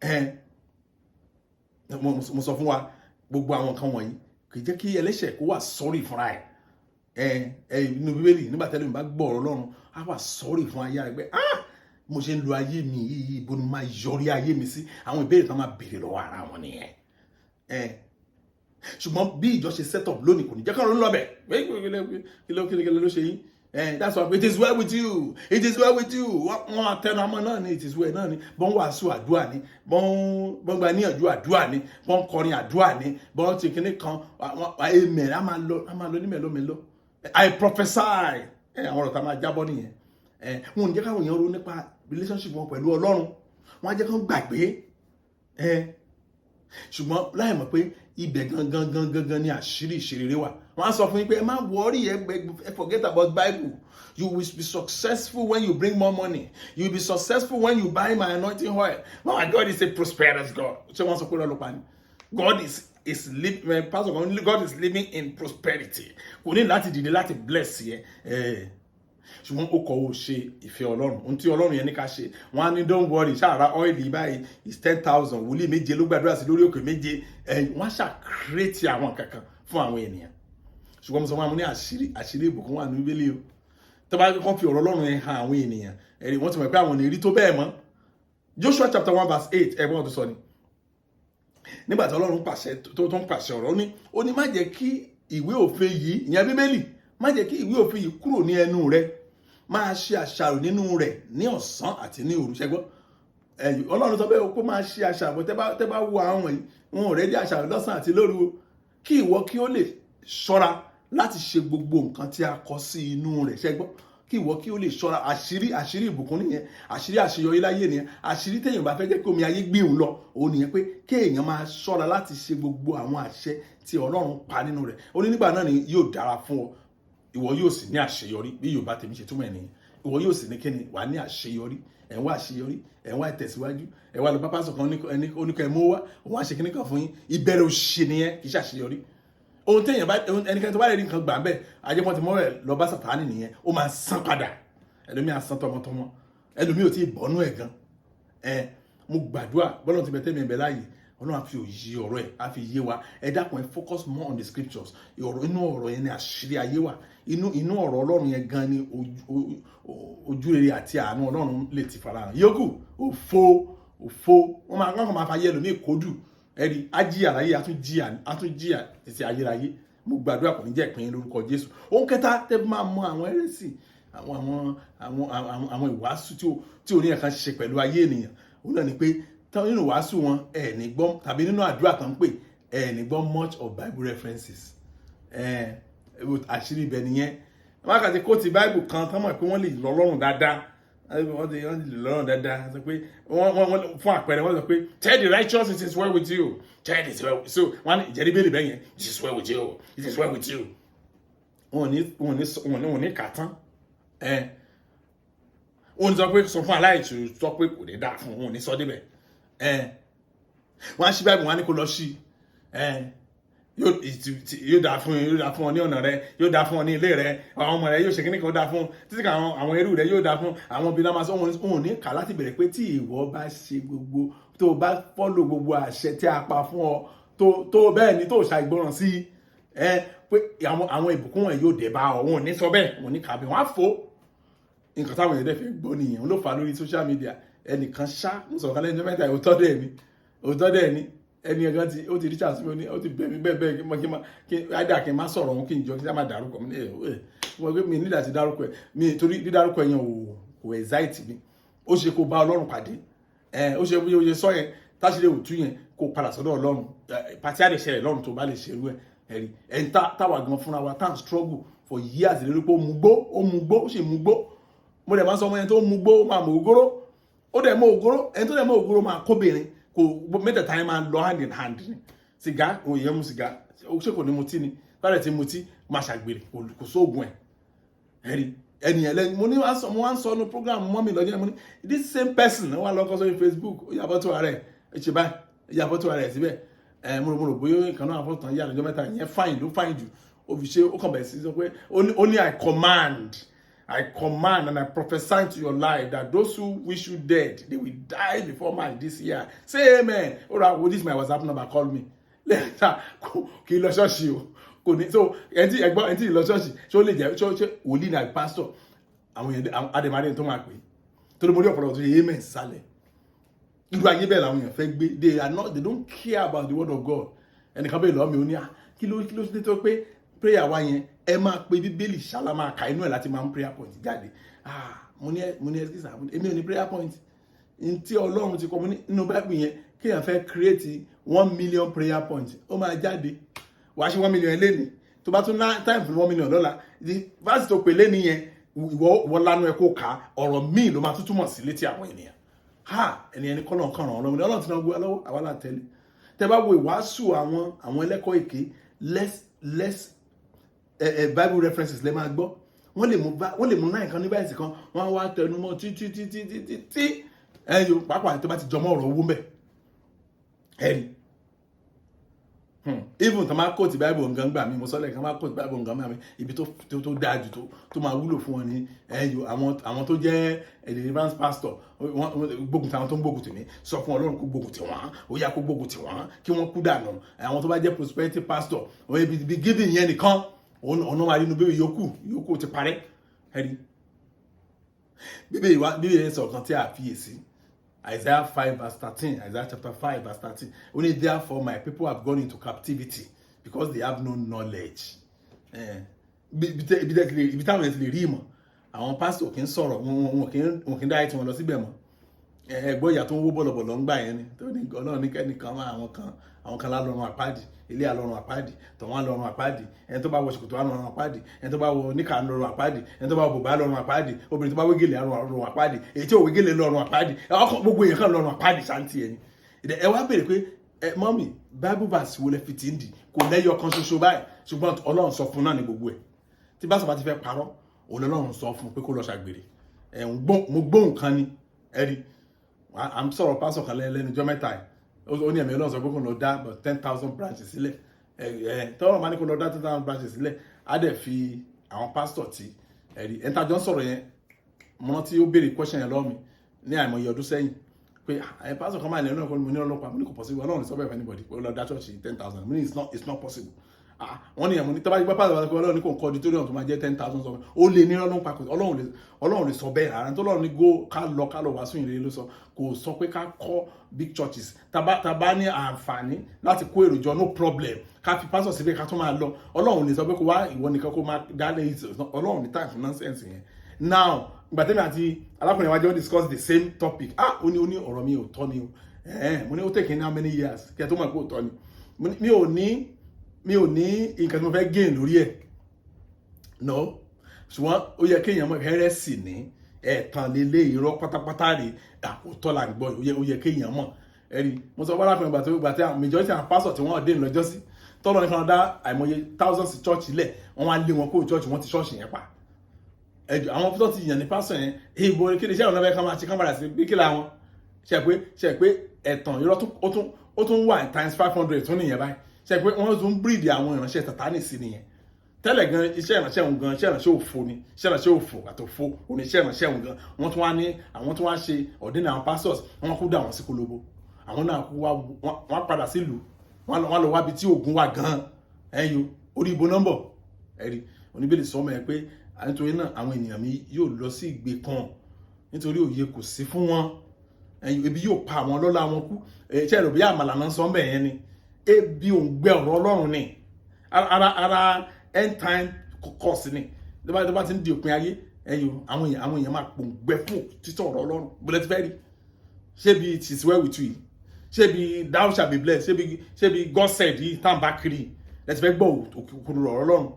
Ẹ mo sọ fún wa, gbogbo àwọn nǹkan wọ̀nyí kì í jẹ́ kí ẹlẹ́ṣẹ̀ kó wà sorry fúnra ẹ̀. Ẹ ẹ inú Bíbélì, nígbà tẹ́lẹ̀ mi bá gbọ́ ọ̀rọ̀ Ọlọ́run, á wà sorry fún ayé rẹ̀ pé, "Ah, mo ṣe ń lo ayé mi yìí, ibo ni máa yọrí ayé mi sí?" Àwọn ìbéèrè kan máa béèrè lọ́wọ́ ara wọn nìyẹn. Ẹ ṣùgbọ́n bí ìjọ ṣe set up lónìí, kò ní jẹ́ kí ọ̀run lọ bẹ̀. Kí ló kí ló ló ṣe yín? That's why, "It is well with you, it is well with you." Wọ́n máa tẹnu àmọ́ náà ni, it is well náà ni. Bọ́n wàásù, àdúrà ni. Bọ́n gba níyànjú, àdúrà ni. Bọ́n kọrin, àdúrà ni. Bọ́n ti kíní kan, amen, á máa lọ, á máa lọ ní mẹ́lọ́mẹ́lọ́. "I prophesy." Àwọn ọ̀rọ̀ tá a máa jábọ́ nìyẹn. Wọn ò ní jẹ́ káwọn èèyàn ronú nípa relationship wọn pẹ̀lú Ọlọ́run. Wọ́n á jẹ́ kán gbàgbé. Ṣùgbọ́n láì mọ̀ pé ibẹ̀ gangan gangan gangan ni àṣírí ìṣerere wà. Wọ́n á sọ fún yín pé ẹ má worry, ẹ forget about Bible. You will be successful when you bring more money. You will be successful when you buy my anointing oil. Oh my God is a prosperous God. Ṣé wọ́n sọ pé lọ́lọ́pàá ni? God is living, pastor kan, God is living in prosperity. Kò ní láti dìde láti bless yẹ ẹ, ṣùgbọ́n ó kọ̀ ó ṣe ìfẹ́ Ọlọ́run, ohun tí Ọlọ́run yẹn ní ká ṣe. Wọ́n á ní, "Don't worry, ṣáàrà oil báyìí is 10,000." Wòlíì méje ló gbàdúrà sí lórí òkè méje. Ẹ wọ́n á ṣàkírètì àwọn kankan fún àwọn ènìyàn. Ṣùgbọ́n mo sọ fún àwọn ní àṣírí ìbùkún wà ní Bíbélì o. Tó bá kàn fi ọ̀rọ̀ Ọlọ́run yẹn hàn àwọn ènìyàn, ẹ̀rí wọ́n ti mọ̀ pé àwọn ò ní rí tó bẹ́ẹ̀ mọ́. Joshua chapter 1 verse 8, ẹ̀gbọ́n tó sọ ni nígbà tí Ọlọ́run pàṣẹ tó ń pàṣẹ ọ̀rọ̀, ó ní, "Má jẹ́ kí ìwé òfin yìí," ìyẹn Bíbélì, "má jẹ́ kí ìwé òfin yìí kúrò ní ẹnu rẹ. Máa ṣe àṣàrò nínú rẹ̀ ní ọ̀sán àti ní òru." Ṣẹ́gbọ́, Ọlọ́run sọ bẹ́ẹ̀ kó máa ṣe àṣàrò. Tẹ́ bá wo àwọn wọ̀nyí, wọn ò ready àṣàrò lọ́sàn àti lóru o. "Kí ìwọ kí ó lè ṣọ́ra láti ṣe gbogbo nǹkan tí a kọ sí inú rẹ̀." Ṣẹ́gbọ́, kí ìwọ kí ó lè ṣọ́ra. Àṣírí ìbùkún nìyẹn, àṣírí àṣeyọrí láyé nìyẹn, àṣírí téèyàn bá fẹ́ jẹ́ kí omi ayé gbé òun lọ òun nìyẹn, pé kéèyàn máa ṣọ́ra láti ṣe gbogbo àwọn àṣẹ tí Ọlọ́run pa nínú rẹ̀. Ó ní nígbà náà ni yóò dára fún ọ, ìwọ yóò sì ní àṣeyọrí. Bí Yorùbá tèmi ṣe túmọ̀ ẹ̀ nìyẹn. Ìwọ yóò sì ní kíni? Wà ní àṣeyọrí. Ẹ̀ ń wá àṣeyọrí, ẹ̀ ń wá ìtẹ̀síwájú, ẹ̀ wá lọ bá pásọ̀ kan, oníkẹ́ ẹ̀ mú wá, òun á ṣe kíní kan fún yín. Ìbẹ̀rẹ̀ òṣì nìyẹn, kì í ṣàṣeyọrí. Ohun téèyàn bá, ẹnikẹ́ni tó bá lè rí nǹkan gbà ń bẹ̀, ajẹ́pọ́n ti mọ́ ẹ̀ lọ bá Sàtánì nìyẹn. Ó máa san padà. Ẹlòmíì á san tọmọtọmọ, ẹlòmíì ò tí ì bọ́nú ẹ̀ gan. Ẹ mo gbàdúrà, bọ́lá ti bẹ tẹ́mi ẹ̀ bẹ láàyè, Ọlọ́run á fi òye ọ̀rọ̀ ẹ̀, á fi yé wa. Ẹ dákun, ẹ focus more on the scriptures. Ọ̀rọ̀ inú ọ̀rọ̀ yẹn ni àṣírí ayé wà. Inú ọ̀rọ̀ Ọlọ́run yẹn gan ni ojú rere àti àánú Ọlọ́run lè ti farahàn. Yòókù, òfo, òfo. Wọ́n máa kàn máa fa ayé ẹlòmíì kódù. Ẹ̀rí ajíyà láyé, àtúnjíyà, àtúnjíyà títí ayérayé. Mo gbàdúrà, kò ní jẹ́ ìpín lórúkọ Jésù. Ohun kẹta tẹ́ máa mọ àwọn heresy, àwọn ìwàásù tí ò ní ẹ̀kan ṣe pẹ̀lú ayé ènìyàn, òun náà ni pé nínú ìwàásù wọn, ẹ̀ ní gbọ́, tàbí nínú àdúrà tó ń pè, ẹ̀ ní gbọ́ much of Bible references. Ẹ̀ àṣírí ibẹ̀ nìyẹn. Wọ́n kà ti quote Bible kan tán mọ̀ pé wọ́n lè lọ lọ́rùn dáadáa, wọ́n ti lè lọ́rùn dáadáa. Sọ pé wọ́n, fún àpẹẹrẹ, wọ́n sọ pé, "Tell the righteous, it is well with you. Tell it is well." So wọ́n ní ìjẹ́rí bẹ́ẹ̀lì bẹ́ẹ̀ yẹn, "It is well with you, it is well with you." Wọ́n ní kà tán. Ẹ̀ wọ́n ní sọ pé, "Sọ fún aláìsù sọ pé kò ní dáa fún." Wọn ò ní sọ débẹ̀. Ẹ̀ wọ́n á ṣí báyìí, wọ́n á ní kó lọ sí ẹ̀, yóò dáa fún, yóò dáa fún ọ ní ọ̀nà rẹ, yóò dáa fún ọ ní ilé rẹ, àwọn ọmọ rẹ yóò ṣe kíní kan, dáa fún títí kan àwọn ẹrú rẹ, yóò dáa fún àwọn obìnrin. Máa sọ òun ní kà láti bẹ̀rẹ̀ pé tí ìwọ bá ṣe gbogbo, tó bá follow gbogbo àṣẹ tí a pa fún ọ, tó bẹ́ẹ̀ ni tó ṣàìgbọràn sí ẹ, pé àwọn ìbùkún wọn yóò dé bá ọ. Wọn ò ní sọ bẹ́ẹ̀, wọn ò ní kà bí wọn á fò. Nǹkan táwọn èèyàn dẹ̀ fẹ́ gbọ́ nìyẹn. Ló fà á lórí social media. Ẹnìkan ṣá ń sọ̀rọ̀ kan lẹ́nu mẹ́ta. Òótọ́ dẹ̀ ni, òótọ́ dẹ̀ ni. Ẹni ẹ̀gán ti ó ti reach out sí mi, ó ti bẹ̀ mí bẹ́ẹ̀ bẹ́ẹ̀ kí n má kí ádà kí n má sọ̀rọ̀ òun, kí n jọ kí n má dárúkọ mi. Ẹ ẹ wọ́n gbé mi nígbà tí dárúkọ ẹ mi, torí dídárúkọ yẹn kò excite mi. Ó ṣe kó bá Ọlọ́run pàdé. Ẹ ó ṣe bí ó ṣe sọ yẹn, táṣílẹ̀ òtún yẹn, kó padà sọ́dọ̀ Ọlọ́run. Pàtí àdè ṣẹlẹ̀ lọ́run tó bá lè ṣerú ẹ. Ẹ̀rí ẹni táwa gan fúnra wa tá à ń struggle for years lórí pé ó mu gbó, ó mu gbó, ó sì mu gbó. Mo dẹ̀ máa ń sọ, ọmọ yẹn tó mu gbó, ó máa mọ ògóró, ó dẹ̀ mọ ògóró. Ẹni tó dẹ̀ mọ ògóró máa kóbìnrin. Kò mẹ́tẹ̀ẹ̀ta yẹn máa lọ hand in hand ni. Sìgá, òun yẹn mu sìgá, ṣé kò ní mutí ni? Báyìí ti mutí, máa ṣàgbèrè, kò sóògùn ẹ̀. Ẹ̀rí ẹni ẹlẹ́ni mo ní mo wá ń sọ ní program mọ́ mi lọ́jọ́. Mo ní this same person wà lọ́kọ́ sórí Facebook, ó yàbọ̀ tó ara ẹ̀, ẹ ṣe báyìí, ó yàbọ̀ tó ara ẹ̀ síbẹ̀. Ẹ mo rò bóyá ìkan náà fọ́tàn yà lọ́jọ́ 3 yẹn fine ló fine jù. Ó fi ṣe, ó kàn bẹ̀rẹ̀ sí sọ pé ó ní, "I command and I prophesy to your life that those who wish you dead, they will die before March this year. Say amen." Ó ra wo, "This my WhatsApp number, call me." Lẹ́yìn kì í lọ ṣọ́ọ̀ṣì o, kò ní. So ẹni tí ẹgbọ́n, ẹni tí ì lọ ṣọ́ọ̀ṣì, ṣó lè jẹ́ ṣó ṣe wòlíì náà, pastor? Àwọn èèyàn adèmádé tó máa pè é torí mo rí ọ̀pọ̀lọpọ̀ tó ṣe amen sálẹ̀. Irú ayé bẹ́ẹ̀ làwọn èèyàn fẹ́ gbé. They are not, they don't care about the word of God. Ẹnìkan bẹ́ẹ̀ lọ́ọ́ mi, ó ní à, kí ló dé tó pé prayer wa yẹn, ẹ máa pe Bíbélì ṣálá, máa kà inú ẹ̀ láti máa ń prayer point jáde? Ah, mo ní excuse, èmi ò ní prayer point n tí Ọlọ́run ti kọ́. Mo ní nínú Bible yẹn, kéèyàn fẹ́ create 1 million prayer point, ó máa jáde. Wàá ṣe 1 million lẹ́ni tó bá tún ná time fún 1 million lọ́la. The verse tó pè lẹ́ni yẹn, ìwọ lánàá ẹ kó kà, ọ̀rọ̀ míì ló máa tún túmọ̀ sí létí àwọn ènìyàn. Ha, ẹni kọ́ náà kàn ràn án lọ́wọ́. Ọlọ́run ti náà gbé lọ́wọ́, àwa là ń tẹ́lẹ̀. Tẹ́ bá wo ìwàásù àwọn ẹlẹ́kọ̀ọ́ èké, less Bible references lẹ́ máa gbọ́. Wọ́n lè mú náà nǹkan ní báyìí kan, wọ́n á wá tẹnumọ́ títí títí títí tí ẹ yo, pàápàá tó bá ti jọmọ́ ọ̀rọ̀ owó mbẹ̀. Ẹ̀rí even tó máa quote Bible nǹkan gbà mí, mo sọ lẹ́ẹ̀kan, máa quote Bible nǹkan gbà mí, ibi tó dáa jù tó máa wúlò fún wọn ní ẹ̀yọ àwọn tó jẹ́ deliverance pastor. Wọ́n gbógun tí àwọn tó ń gbógun tì mí, sọ fún Ọlọ́run kó gbógun tì wọ́n, ó yá, kó gbógun tì wọ́n kí wọ́n kú dànù. Àwọn tó bá jẹ́ prosperity pastor, wọ́n ibi giving yẹn nìkan ọ̀nà máa rí inú bíbélì, yòókù ti parẹ́. Ẹ̀rí bíbélì wa, bíbélì yẹn sọ̀rọ̀ kan tí a fiyèsí. Isaiah 5 verse 13, Isaiah chapter 5 verse 13. Only therefore my people have gone into captivity because they have no knowledge. Ibi táwọn yẹn ti lè rí ìmọ̀, àwọn pásítọ̀ kì í sọ̀rọ̀, wọn kì í dá ètò wọn lọ síbẹ̀ mọ́. Ẹgbọ́n ìyá tó ń wó bọ̀lọ̀bọ̀lọ̀ ń gbà yẹn ni tó ní Ọlọ́run ní kẹ́nìkan máa àwọn kan lálọ́run àpáàdì, ilé àlọ́run àpáàdì, tọ̀wọ́n lọ́run àpáàdì, ẹni tó bá wọ ṣòkòtò àlọ́run àpáàdì, ẹni tó bá wọ níkà lọ́run àpáàdì, ẹni tó bá wọ bùbá lọ́run àpáàdì, obìnrin tó bá wégele lọ́run àpáàdì, èyí tí ò wégele lọ́run àpáàdì, ọkàn gbogbo èèyàn kan lọ́run àpáàdì sáǹtì ẹni. Ẹ wá béèrè pé, ẹ mummy, Bible verse wo lẹ fi ti ń dì? Kò lẹ́yọ kan ṣoṣo báyìí, ṣùgbọ́n Ọlọ́run sọ fún náà ní gbogbo ẹ̀. Tí bá sọ bá ti fẹ́ parọ́, òun lọ́run sọ fún pé kó lọ ṣàgbèrè. Ẹ̀ ń gbọ́, mo gbóhùn kan ni. Ẹ rí à ń sọ̀rọ̀ pásọ̀ kan lẹ́nu ọjọ́ 3 yìí, ó ní ẹ̀mí Ọlọ́run sọ pé kó lọ dá 10,000 branches sílẹ̀. Ẹ tọ́rọ̀ máa ní kó lọ dá 10,000 branches sílẹ̀, á dẹ̀ fi àwọn pásítọ̀ tí ẹ̀rí ẹ̀ ń tajọ́ ń sọ̀rọ̀ yẹn. Mo rántí ó béèrè question yẹn lọ́wọ́ mi ní àìmọye ọdún sẹ́yìn pé ẹ̀ pásítọ̀ kan máa ní ẹ̀rọ mo ní ọlọ́pàá. Mo ní kò possible, Ọlọ́run sọ bẹ́ẹ̀ fún anybody pé ó lọ dá church 10,000. Mo ní it's not possible. Ah, wọ́n ní ẹ̀mú ní tọ́ba gbọ́ pásítọ̀ pé Ọlọ́run ní kò ń kọ́ auditorium tó máa jẹ́ 10,000 sọ, ó lè ní ọlọ́run pa, Ọlọ́run lè sọ bẹ́ẹ̀ rárá. Tó Ọlọ́run ní go, ká lọ wàásù ìrere ló sọ, kò sọ pé ká kọ́ big churches. Taba ní àǹfààní láti kó èrò jọ, no problem, ká fi pásítọ̀ síbẹ̀, ká tún máa lọ. Ọlọ́run lè sọ pé kó wá ìwọ nìkan kó máa dálé. Ọlọ́run ní time for nonsense yẹn. Now, ìgbà tẹ́mi àti arákùnrin wa jọ discuss the same topic, ah, ó ní ọ̀rọ̀ mi ò tọ́ ni o. Mo ní ó take in how many years kí ẹ tó mọ̀ pé ò tọ́ ni? Mo ní, mi ò ní nǹkan tí mo fẹ́ gain lórí ẹ̀, no, ṣùgbọ́n ó yẹ kéèyàn mọ̀ heresy ní ẹ̀ẹ̀tàn lélẹ̀, irọ́ pátápátá rè, òótọ́ là ń gbọ́. Ó yẹ kéèyàn mọ̀. Ẹ̀rí mo sọ fún arákùnrin gbà tí àwọn majority àwọn pastor tí wọ́n dé lọ́jọ́ sí tọ́lọ́ ní kan dá àìmọye thousands church lẹ̀, wọ́n wá lé wọn kó church, wọ́n ti church yẹn pa. Ẹjọ àwọn tó ti yàn ní pastor yẹn, ìbò kí ni iṣẹ́ ọ̀nà bẹ́ẹ̀ kan máa ṣe kán padà sí bí kí làwọn ṣe pé ẹ̀tàn irọ́ ó tún wà times 500 tún nìyẹn báyìí. Ṣe pé wọ́n tún breed àwọn ìránṣẹ́ Sátánì sí nìyẹn. Tẹ́lẹ̀ gan, iṣẹ́ ìránṣẹ́ òun gan, iṣẹ́ ìránṣẹ́ òfo ni. Iṣẹ́ ìránṣẹ́ òfo àtòfo òní iṣẹ́ ìránṣẹ́ òun gan. Wọ́n tún wá ní àwọn tún wá ṣe ọ̀dínà àwọn pastors, wọ́n kú dà wọ́n sí kólóbó. Àwọn náà kú wá, wọ́n padà sílùú, wọ́n lọ wábi tí ogun wà gan. Ẹ̀yọ orí ibo nọ́mbọ̀ ẹ̀rí oníbèlè sọmọ ẹ pé nítorí náà àwọn ènìyàn mi yóò lọ sí ìgbèkùn nítorí òye kò sí fún wọn. Ẹ̀yìn ebi yóò pa àwọn ọlọ́lá wọn kú. Ṣe ẹ̀rọ bí àmàlà náà sọ ń bẹ̀ yẹn ni ebi òǹgbẹ ọ̀rọ̀ Ọlọ́run ni. Ara end time curse ni. Tó bá ti ń di òpin ayé, ẹ̀yìn àwọn èèyàn máa pòǹgbẹ fún títọ̀ ọ̀rọ̀ Ọlọ́run. Bọ́lẹ̀ ti fẹ́ rí, ṣé bí it is well with you, ṣé bí thou shall be blessed, ṣé bí God said yìí tá à ń bá kiri lẹ́tí fẹ́ gbọ́ òkúrò ọ̀rọ̀ Ọlọ́run.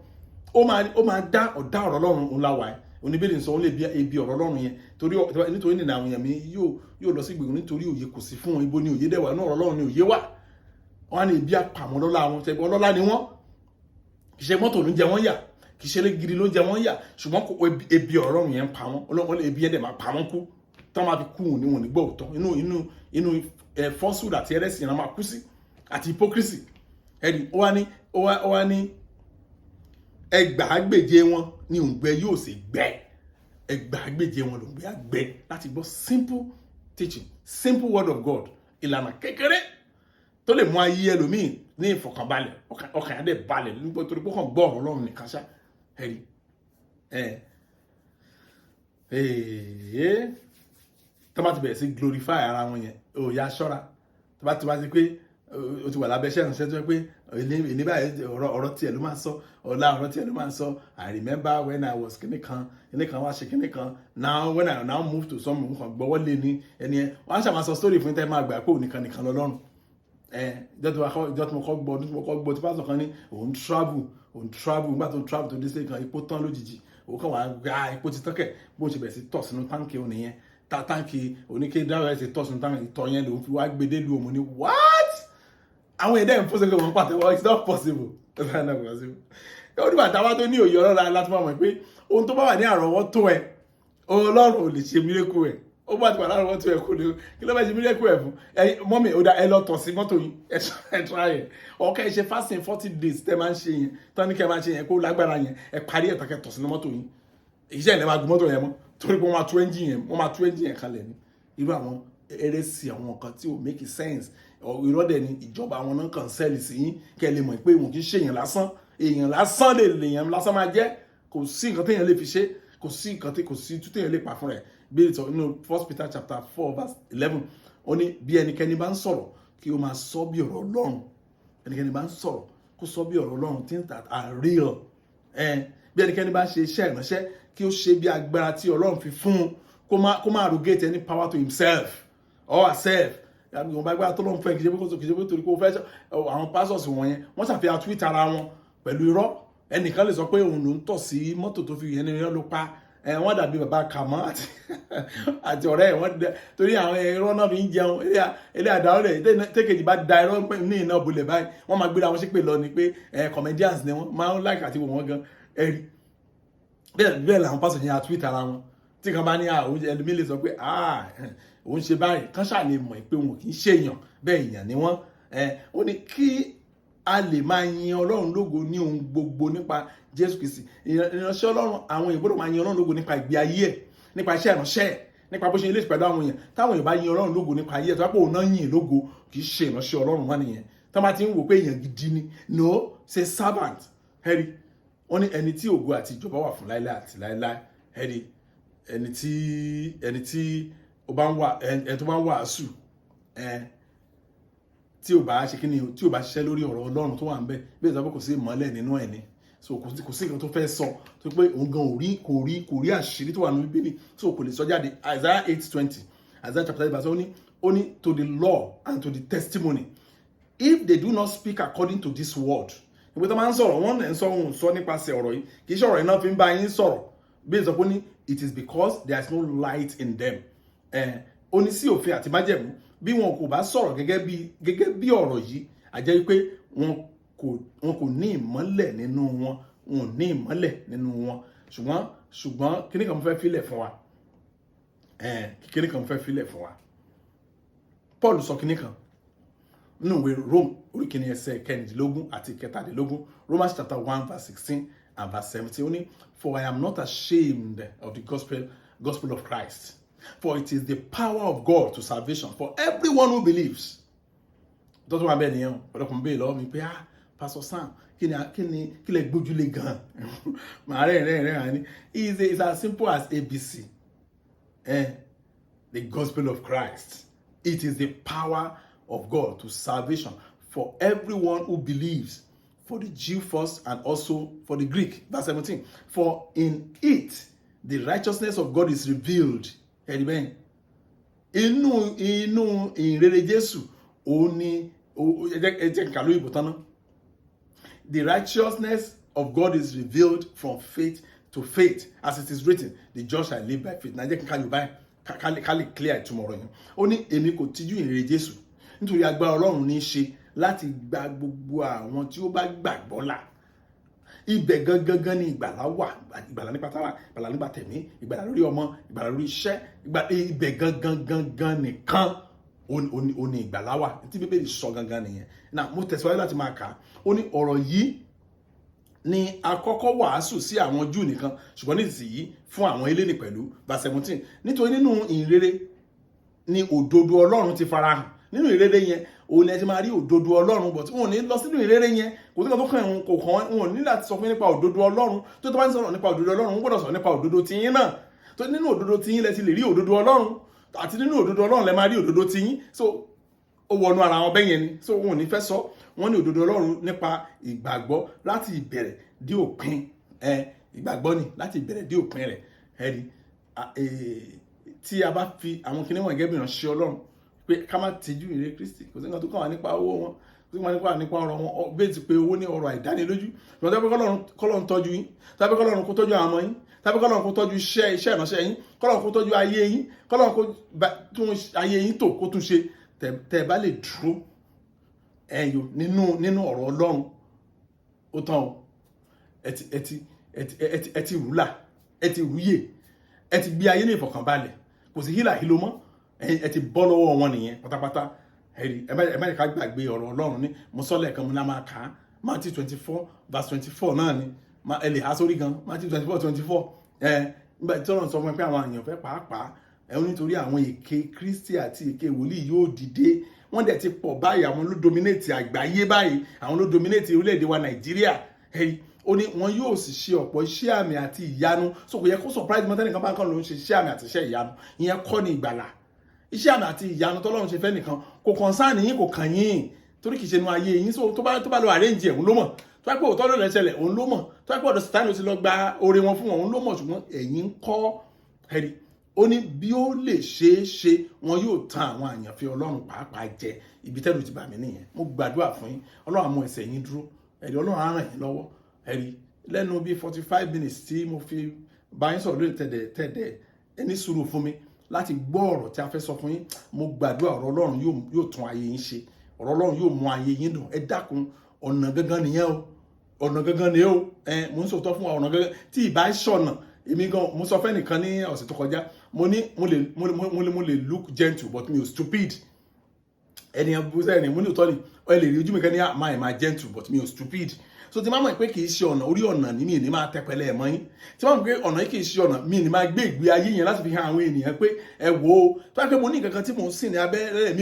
Ó máa dá ọ̀dá ọ̀rọ̀ Ọlọ́run ńlá wa ẹ̀. Oníbèrè sọ ó lè bí ebi ọ̀rọ̀ Ọlọ́run yẹn torí nítorí nínú àwọn èèyàn mi yóò lọ sí ìgbèkùn nítorí òye kò sí fún wọn. Ibo ni òye dẹ̀ wà? Ní ọ̀rọ̀ Ọlọ́run ni òye wà. Wọ́n á ní ibi àpamọ́ lọ́la wọn ṣe ọlọ́lá ni wọ́n, kì í ṣe mọ́tò ló ń jẹ wọ́n yà, kì í ṣe gidi ló ń jẹ wọ́n yà, ṣùgbọ́n ebi ọ̀rọ̀ Ọlọ́run yẹn ń pa wọ́n. Ọlọ́run ebi yẹn dẹ̀ máa pa wọ́n kú tọ́ máa fi kú ní wọn nígbà òótọ́ inú falsehood àti heresy yẹn máa kú sí. àti hypocrisy. Ẹni ó wá ní ẹgbàágbèje wọn ní òǹgbẹ yóò sì gbẹ. Ẹgbàágbèje wọn lòǹgbẹ á gbẹ láti gbọ́ simple teaching, simple word of God, ìlànà kékeré tó lè mú ayé ẹlòmíì ní ìfọ̀kànbalẹ̀, ọkàn yẹn dẹ̀ balẹ̀ nígbà torí pé ó kàn gbọ́ ọ̀rọ̀ Ọlọ́run nìkan ṣá. Ẹ̀rí ẹ̀ ẹ̀ tó bá ti bẹ̀rẹ̀ sí glorify ara wọn yẹn, ò yá ṣọ́ra. Tó bá ti wá sí pé o ti wà lábẹ́ iṣẹ́ ìránṣẹ́, tó yẹ pé èní báyìí, ọ̀rọ̀ tiẹ̀ ló máa sọ, ọ̀la ọ̀rọ̀ tiẹ̀ ló máa sọ. "I remember when I was kíní kan, kíní kan wá ṣe kíní kan. Now when I now move to some nǹkan," gbọ́wọ́ lé ní ẹni ẹ, wọ́n á ṣàmà sọ story fún tẹ́ máa gbà pé òun nìkan nìkan lọ́lọ́run. Ẹ ìjọ tí mo kọ́ gbọ́, ọdún tí mo kọ́ gbọ́, tí pásítọ̀ kan ní òun travel, nígbà tó ń travel tó dé sí kan, epo tán lójijì. Òun kàn wá gba epo ti tán kẹ̀, bó ṣe bẹ̀rẹ̀ sí tọ̀ sínú táǹkì òun nìyẹn. Táǹkì oníké dáwọ̀ ẹ̀ ṣe tọ̀ sínú táǹkì, ìtọ̀ yẹn lòun fi wá gbé dé lu òun ní. What? Àwọn èdè ń fọ́sẹ̀ pé wọ́n pàtẹ́wọ́. It's not possible, it's not possible. Ó dìgbà táwa tó ní òye Ọlọ́run láti máa mọ̀ pé ohun tó bá wà ní àrọ́wọ́tó ẹ, Ọlọ́run ò lè ṣe miracle ẹ̀. Ó bá ti wà lárọ́wọ́tó ẹ, kó lè kí ló bá ṣe miracle ẹ̀ fún ẹ? Mọ́mì, ó dá ẹ lọ tọ̀ sí mọ́tò yìí, ẹ try ẹ. Ọ̀kẹ́ ẹ ṣe fasting 40 days tẹ́ máa ń ṣe yẹn tán ní kẹ́ máa ṣe yẹn kó lágbára yẹn, ẹ parí ẹ̀ tán, kẹ́ tọ̀ sínú mọ́tò yìí. Iṣẹ́ ìlẹ̀ máa gun mọ́tò yẹn mọ́, torí pé wọ́n máa tú ẹ́ńjìn yẹn kalẹ̀ ní. Irú àwọn heresy, àwọn nǹkan tí ò make sense, irọ́ dẹ̀ ni. Ìjọba àwọn náà kàn sell sí yín kẹ́ ẹ lè mọ̀ pé wọn kì í ṣe èèyàn lásán. Èèyàn lásán lè lèèyàn lásán máa jẹ́. Kò sí nǹkan téèyàn lè fi ṣe, kò sí nǹkan tí kò sí tú téèyàn lè pa fún rẹ̀. Bí ètò inú 1 Peter chapter 4 verse 11, ó ní bí ẹnikẹ́ni bá ń sọ̀rọ̀, kí ó máa sọ bí ọ̀rọ̀ Ọlọ́run. Ẹnikẹ́ni bá ń sọ̀rọ̀, kó sọ bí ọ̀rọ̀ Ọlọ́run, things that are real. Bí ẹnikẹ́ni bá ṣe iṣẹ́ ìránṣẹ́, kí ó ṣe bí agbára tí Ọlọ́run fi fún un, kó má arrogate any power to himself or herself. Ìwọ̀n bá gbára tó lọ́n fẹ́, kì í ṣe pé torí pé ó fẹ́. Àwọn pastors wọ̀nyẹn, wọ́n ṣàfihàn tweet ara wọn pẹ̀lú irọ́. Ẹnìkan lè sọ pé òun ló ń tọ̀ sí mọ́tò tó fi yẹn ní irọ́ ló pa. Wọ́n dàbí bàbá Kàmọ́ àti ọ̀rẹ́ ẹ̀ wọ́n torí àwọn irọ́ náà fi ń jẹun. Ilé àdáwọ̀ rẹ̀ tẹ́kẹ̀jì bá da irọ́ ní iná bolẹ̀ báyìí, wọ́n máa gbéra wọn ṣépè lọ ni pé comedians ni wọ́n máa ń like àti wò wọ́n gan. Ẹ̀rí bẹ́ẹ̀ bẹ́ẹ̀ làwọn pásọ̀ yẹn á tweet ara wọn. Tí kan bá ní àwọn ẹlòmíì lè sọ pé òun ṣe báyìí, kán ṣáà lè mọ̀ pé wọn kì í ṣe èèyàn bẹ́ẹ̀, èèyàn ni wọ́n. Ó ní kí a lè máa yin Ọlọ́run lógo ní ohun gbogbo nípa Jésù Kristi. Ìránṣẹ́ Ọlọ́run, àwọn èèyàn gbọ́dọ̀ máa yin Ọlọ́run lógo nípa ìgbé ayé ẹ̀, nípa iṣẹ́ ìránṣẹ́ ẹ̀, nípa bó ṣe ilé pẹ̀lú àwọn èèyàn. Táwọn èèyàn bá yin Ọlọ́run lógo nípa ayé ẹ̀, tó bá pò náà yin lógo, kì í ṣe ìránṣẹ́ Ọlọ́run wọn nìyẹn. Tó bá ti ń wò pé èèyàn gidi ni, no, ṣe servant. Ẹ̀rí wọ́n ní ẹni tí ògo àti ìjọba wà fún láéláé àti láéláé. Ẹ̀rí ẹni tí ó bá ń wà, ẹni tó bá ń wàásù ẹ, tí ò bá ṣe kí ni, tí ò bá ṣiṣẹ́ lórí ọ̀rọ̀ Ọlọ́run tó wà ń bẹ̀, bí ìsọfún kò sí ìmọ́lẹ̀ nínú ẹ̀ ni. So kò sí nǹkan tó fẹ́ sọ tó pé òun gan ò rí, kò rí àṣírí tó wà nínú Bíbélì, so kò lè sọ jáde. Isaiah 8:20, Isaiah chapter 8 verse, ó ní to the law and to the testimony, if they do not speak according to this word. Ìwé tó máa ń sọ̀rọ̀, wọ́n ń sọ ohun sọ nípasẹ̀ ọ̀rọ̀ yìí, kì í ṣe ọ̀rọ̀ yìí náà fi ń bá yín sọ̀rọ̀. Bí ìsọfún ní, it is because there is no light in them. Ó ní sí òfin àti májẹ̀mú, bí wọn kò bá sọ̀rọ̀ gẹ́gẹ́ bí ọ̀rọ̀ yìí, a jẹ́ wípé wọn kò ní ìmọ́lẹ̀ nínú wọn, wọn ò ní ìmọ́lẹ̀ nínú wọn. Ṣùgbọ́n kíní kan mo fẹ́ filẹ̀ fún wa, kíní kan mo fẹ́ filẹ̀ fún wa. Paul sọ kíní kan nínú ìwé Rome orí kìíní, ẹsẹ̀ 16 àti 17, Romans chapter 1 verse 16 and verse 17. Ó ní, "For I am not ashamed of the gospel of Christ, for it is the power of God to salvation for everyone who believes." Tó tún wà bẹ́ẹ̀ nìyẹn o. Ọ̀dọ́kùnrin bẹ́ẹ̀ lọ́wọ́ mi pé, "Ah, Pastor Sam, kí ni kí lẹ gbójúlé gan?" Màá rẹ̀ rẹ̀ rẹ̀ rẹ̀ ní it's as simple as ABC. The gospel of Christ, it is the power of God to salvation for everyone who believes, for the Jew first and also for the Greek. Verse 17, for in it the righteousness of God is revealed. Ẹ̀rí bẹ́ẹ̀, inú ìrere Jésù, òun ni ẹ jẹ́ kà lóyìnbó tán ná. The righteousness of God is revealed from faith to faith, as it is written, "The just shall live by faith." Náà jẹ́ kí n ká Yorùbá ẹ̀ ká lè clear ìtumọ̀ ọ̀rọ̀ yẹn. Ó ní èmi kò tijú ìrere Jésù, nítorí agbára Ọlọ́run ní í ṣe láti gba gbogbo àwọn tí ó bá gbàgbọ́ là. Ibẹ̀ gangan ni ìgbàlá wà: ìgbàlá nípa tara, ìgbàlá nípa tẹ̀mí, ìgbàlá lórí ọmọ, ìgbàlá lórí iṣẹ́. Ibẹ̀ gangan gangan nìkan Ó ní ìgbàlà wà tí Bíbélì sọ gangan nìyẹn. Náà mo tẹ̀síwájú láti máa kà á. Ó ní ọ̀rọ̀ yìí ni àkọ́kọ́ wàásù sí àwọn Júù nìkan, ṣùgbọ́n nísinsìnyí fún àwọn Hélénì pẹ̀lú. Verse 17, nítorí nínú ìhìnrere ni òdodo Ọlọ́run ti farahàn. Nínú ìrere yẹn òun ni ẹ ti máa rí òdodo Ọlọ́run, but wọn ò ní lọ sínú ìrere yẹn. Kò sí kan tó kàn wọn, kò kàn wọn. Ò ní láti sọ fún yín nípa òdodo Ọlọ́run. Tó bá ń sọ̀rọ̀ nípa òdodo Ọlọ́run, wọn gbọ́dọ̀ sọ̀rọ̀ nípa òdodo tiyín náà. Tó nínú òdodo tiyín lẹ ti lè rí òdodo Ọlọ́run, àti nínú òdodo Ọlọ́run lẹ máa rí òdodo tiyín. So ó wọnú ara wọn bẹ́yẹn ni. So wọn ò ní fẹ́ sọ. Wọ́n ní òdodo Ọlọ́run nípa ìgbàgbọ́ láti ìbẹ̀rẹ̀ dé òpin. Ẹ ìgbàgbọ́ ni láti ìbẹ̀rẹ̀ dé òpin rẹ̀. Ẹ rí tí a bá fi àwọn kinní wọ̀nyí gẹ́gẹ́ bí ìránṣẹ́ Ọlọ́run pé ká má tijú ìre Kristi, kò sí nǹkan tó kàn wá nípa owó wọn, kò sí nǹkan tó kàn wá nípa ọrọ̀ wọn. Bẹ́ẹ̀ ti pé owó ní ọrọ̀ àìdánilójú. Ìwọ̀n tàbí kọ́lọ́run tọ́jú yín, tàbí kọ́lọ́run kó tọ́jú àwọn ọmọ yín, tàbí kọ́lọ́run kó tọ́jú iṣẹ́ ìránṣẹ́ yín, kọ́lọ́run kó tọ́jú ayé yín, kọ́lọ́run kó tún ayé yín tò, kó tún ṣe, tẹ́ ẹ bá lè dúró ẹyọ nínú ọ̀rọ̀ Ọlọ́run, ó tán o. Ẹ ti rúlà, ẹ ti rúyè, ẹ ti gbé ayé ní ìfọ̀kànbalẹ̀. Kò sí hílà hílo mọ́. Ẹ ti bọ́ lọ́wọ́ wọn nìyẹn pátápátá. Ẹ má ká gbàgbé ọ̀rọ̀ Ọlọ́run ní mo sọ lẹ́ẹ̀kan, mo náà máa kà á. Matthew 24 verse 24 náà ni ẹ lè há sórí gan. Matthew 24:24. Ẹ nígbà tí Ọlọ́run sọ fún mi pé àwọn èèyàn fẹ́ pàápàá ẹ, nítorí àwọn èké Kristi àti èké wòlíì yóò dìde. Wọ́n dẹ̀ ti pọ̀ báyìí. Àwọn ló dominate àgbáyé báyìí, àwọn ló dominate orílẹ̀-èdè wa Nàìjíríà. Ẹ̀rí ó ní wọn yóò sì ṣe ọ̀pọ̀ iṣẹ́ àmì àti ìyanu. So kò yẹ kó surprise mọ́ tẹ́nìkan bá kàn ló ń ṣe iṣẹ́ àmì àti iṣẹ́ ìyanu. Ìyẹn kọ́ ni ìgbàlà. Iṣẹ́ àmì àti ìyanu tọ́lọ́run ṣe fẹ́ nìkan kò concern yín, kò kàn yín, torí kìí ṣe inú ayé yín. So tó bá lọ arrange ẹ̀, òun ló mọ̀. Tó bá pé òótọ́ ló lè ṣẹlẹ̀, òun ló mọ̀. Tó bá pé ọ̀dọ̀ Sátánì ló ti lọ gba oore wọn fún wọn, òun ló mọ̀. Ṣùgbọ́n ẹ̀yin ń kọ́. Ẹ̀rí ó ní bí ó lè ṣeé ṣe, wọn yóò tan àwọn àyànfẹ́ Ọlọ́run pàápàá jẹ. Ibi tẹ́lù ti bà mí nìyẹn. Mo gbàdúrà fún yín, Ọlọ́run á mú ẹsẹ̀ yín dúró. Ẹ̀rí Ọlọ́run á ràn yín lọ́wọ́. Ẹ̀rí lẹ́nu bíi 45 minutes tí mo fi bá yín sọ̀rọ̀ lórí tẹ̀dẹ̀, ẹni sùúrù fún mi láti gbọ́ ọ̀rọ̀ tí a fẹ́ sọ fún yín. Mo gbàdúrà, ọ̀rọ̀ Ọlọ́run yóò tún ayé yín ṣe, ọ̀rọ̀ Ọlọ́run yóò mú ayé yín dùn. Ẹ dákun, ọ̀nà gangan nìyẹn o, ọ̀nà gangan nìyẹn o. Ẹ mo ń sòótọ́ fún wa, ọ̀nà gangan tí ìbá ṣọ̀nà. Èmi gan, mo sọ fẹ́ nìkan ní ọ̀sẹ̀ tó kọjá, mo ní mo lè look gentle, but mi ò stupid. Ẹni bó sẹ́yìn ni mo ní òótọ́ ni. Ẹ lè rí ojú mi kan ní máa máa gentle, but mi ò stupid. So tí máa mọ̀ pé kì í ṣe ọ̀nà, orí ọ̀nà ní mi ní máa tẹpẹlẹ ẹ̀ mọ́ yín. Tí máa mọ̀ pé ọ̀nà yìí kì í ṣe ọ̀nà, mi ní máa gbé ìgbé ayé yẹn láti fi hàn àwọn ènìyàn pé ẹ wò ó. Tó bá pé mo ní nǹkan kan tí mò ń sìn ní abẹ́rẹ́,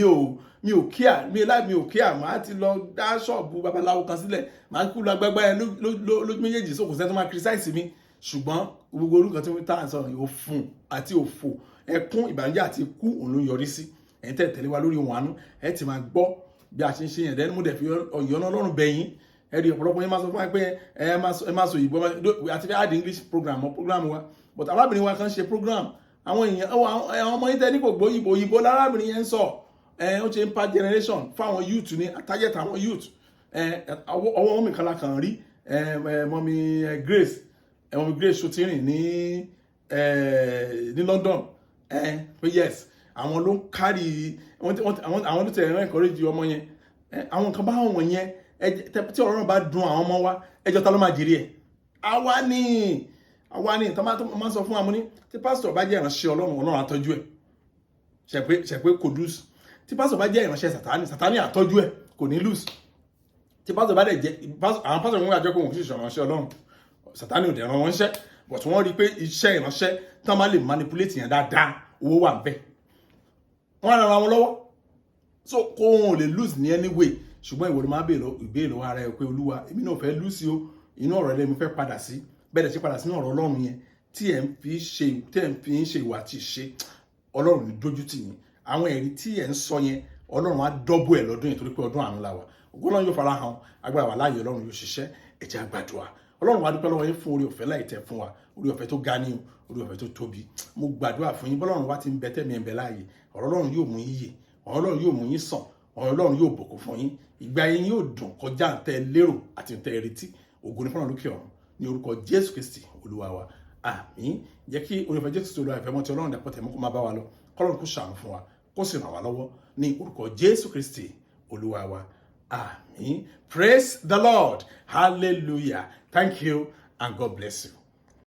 mi ò kíà mi láì mi ò kíà. Máa ti lọ dá ṣọ́ọ̀bù babaláwo kan sílẹ̀, máa kú lọ agbágbá yẹn lójú méjèèjì. So kò sẹ́ni tó máa criticize mi. Ṣùgbọ́n gbogbo orúkọ tí wọ́n tá à ń sọ òfun àti òfò, ẹkún, ìbànújẹ́ àti ikú, òun ló ń yọrí sí. Ẹ̀yin tẹ́ tẹ̀lé wa lórí ohun àánú, ẹ ti máa gbọ́ bí a ṣe ń ṣe yẹn. Dẹ́nu mo dẹ̀ fi ọ̀yọ́nà Ọlọ́run bẹ̀ yín. Ẹ rí ọ̀pọ̀lọpọ̀ yín máa sọ fún wa pé ẹ máa sọ òyìnbó àti fẹ́ add English program mọ́ program wa, but arábìnrin wa kan ṣe program, àwọn èèyàn, àwọn ọmọ yín tẹ́ ní kò gbọ́ òyìnbó, òyìnbó lárábìnrin yẹn ń sọ. Ẹ ó ṣe impact generation fún àwọn youth ní target àwọn youth. Ẹ ọwọ́ wọn mi kan la kàn rí. Ẹ mummy Grace, ẹ mummy Grace Sotirin ní London. Ẹ pé yes, àwọn ló ń kárí, àwọn ló tẹ̀ ẹ̀rọ encourage ọmọ yẹn. Àwọn nǹkan báwọn wọ̀nyẹn, tí ọ̀rọ̀ náà bá dùn àwọn ọmọ wa, ẹjọ́ ta ló máa jèrè ẹ̀? Àwa ní, àwa ní. Tó máa ń sọ fún wa, mo ní tí pásítọ̀ bá jẹ́ ìránṣẹ́ Ọlọ́run, Ọlọ́run á tọ́jú ẹ̀. Ṣẹ̀pẹ́ kò lose. Tí pásítọ̀ bá jẹ́ ìránṣẹ́ Sàtánì, Sàtánì á tọ́jú ẹ̀, kò ní lose. Tí pásítọ̀ bá dẹ̀ jẹ́, àwọn pásítọ̀ wọn wà jẹ́ pé wọn kì í ṣe ìránṣẹ́ Ọlọ́run, Sàtánì ò dẹ̀ rán wọn ṣẹ́, but wọ́n rí i pé iṣẹ́ ìránṣẹ́ tán máa lè manipulate yẹn dáadáa, owó wà ń bẹ̀, wọ́n á ran ara wọn lọ́wọ́. So kó wọn ò lè lose ní any way. Ṣùgbọ́n ìwọ ló máa béèrè ìbéèrè lọ́wọ́ ara ẹ pé, Olúwa, èmi náà fẹ́ lose o. Inú ọ̀rọ̀ rẹ mo fẹ́ padà sí. Bẹ́ẹ̀ dẹ̀ ṣe padà sínú ọ̀rọ̀ Ọlọ́run yẹn tí ẹ̀ ń fi ṣe, tí ẹ̀ ń fi ń ṣe ìwà àti ìṣe. Ọlọ́run ní dójú tì yín. Àwọn ẹ̀rí tí ẹ̀ ń sọ yẹn, Ọlọ́run á dọ́bù ẹ̀ lọ́dún yìí, torí pé ọdún àánú la wà. Ògo Ọlọ́run yóò fara hàn, agbára wà láàyè, Ọlọ́run yóò ṣiṣẹ́. Ẹ jẹ́ á gbàdúrà. Ọlọ́run wa, dúpẹ́ lọ́wọ́ yín fún oore ọ̀fẹ́ láì tẹ́ fún wa, oore ọ̀fẹ́ tó ga ní o, oore ọ̀fẹ́ tó tóbi. Mo gbàdúrà fún yín, bọ́lọ́run wa ti ń bẹ tẹ́mi ẹ̀ ń bẹ láàyè, ọ̀rọ̀ Ọlọ́run yóò mú yín yè, ọ̀rọ̀ Ọlọ́run yóò mú yín sàn, ọ̀rọ̀ Ọlọ́run yóò bùkún fún yín. Ìgbà yín yóò dùn kọjá ntẹ́ lérò àti ntẹ́ retí. Ògo ní fún Ọlọ́run lókè ọ̀run, ní orúkọ Jésù Kristi Olúwa wa, àmín. Jẹ́ kí oore ọ̀fẹ́ Jésù Kristi Olúwa, ìfẹ́ mọ́ ti Ọlọ́run, dàpọ̀ tẹ̀mú kó máa bá wa lọ, kọ́lọ́run kó ṣàánú fún wa, kó sì ràn wá lọ́wọ́, ní orúkọ Jésù Kristi Olúwa wa, àmín. Praise the Lord. Hallelujah. Thank you and God bless you.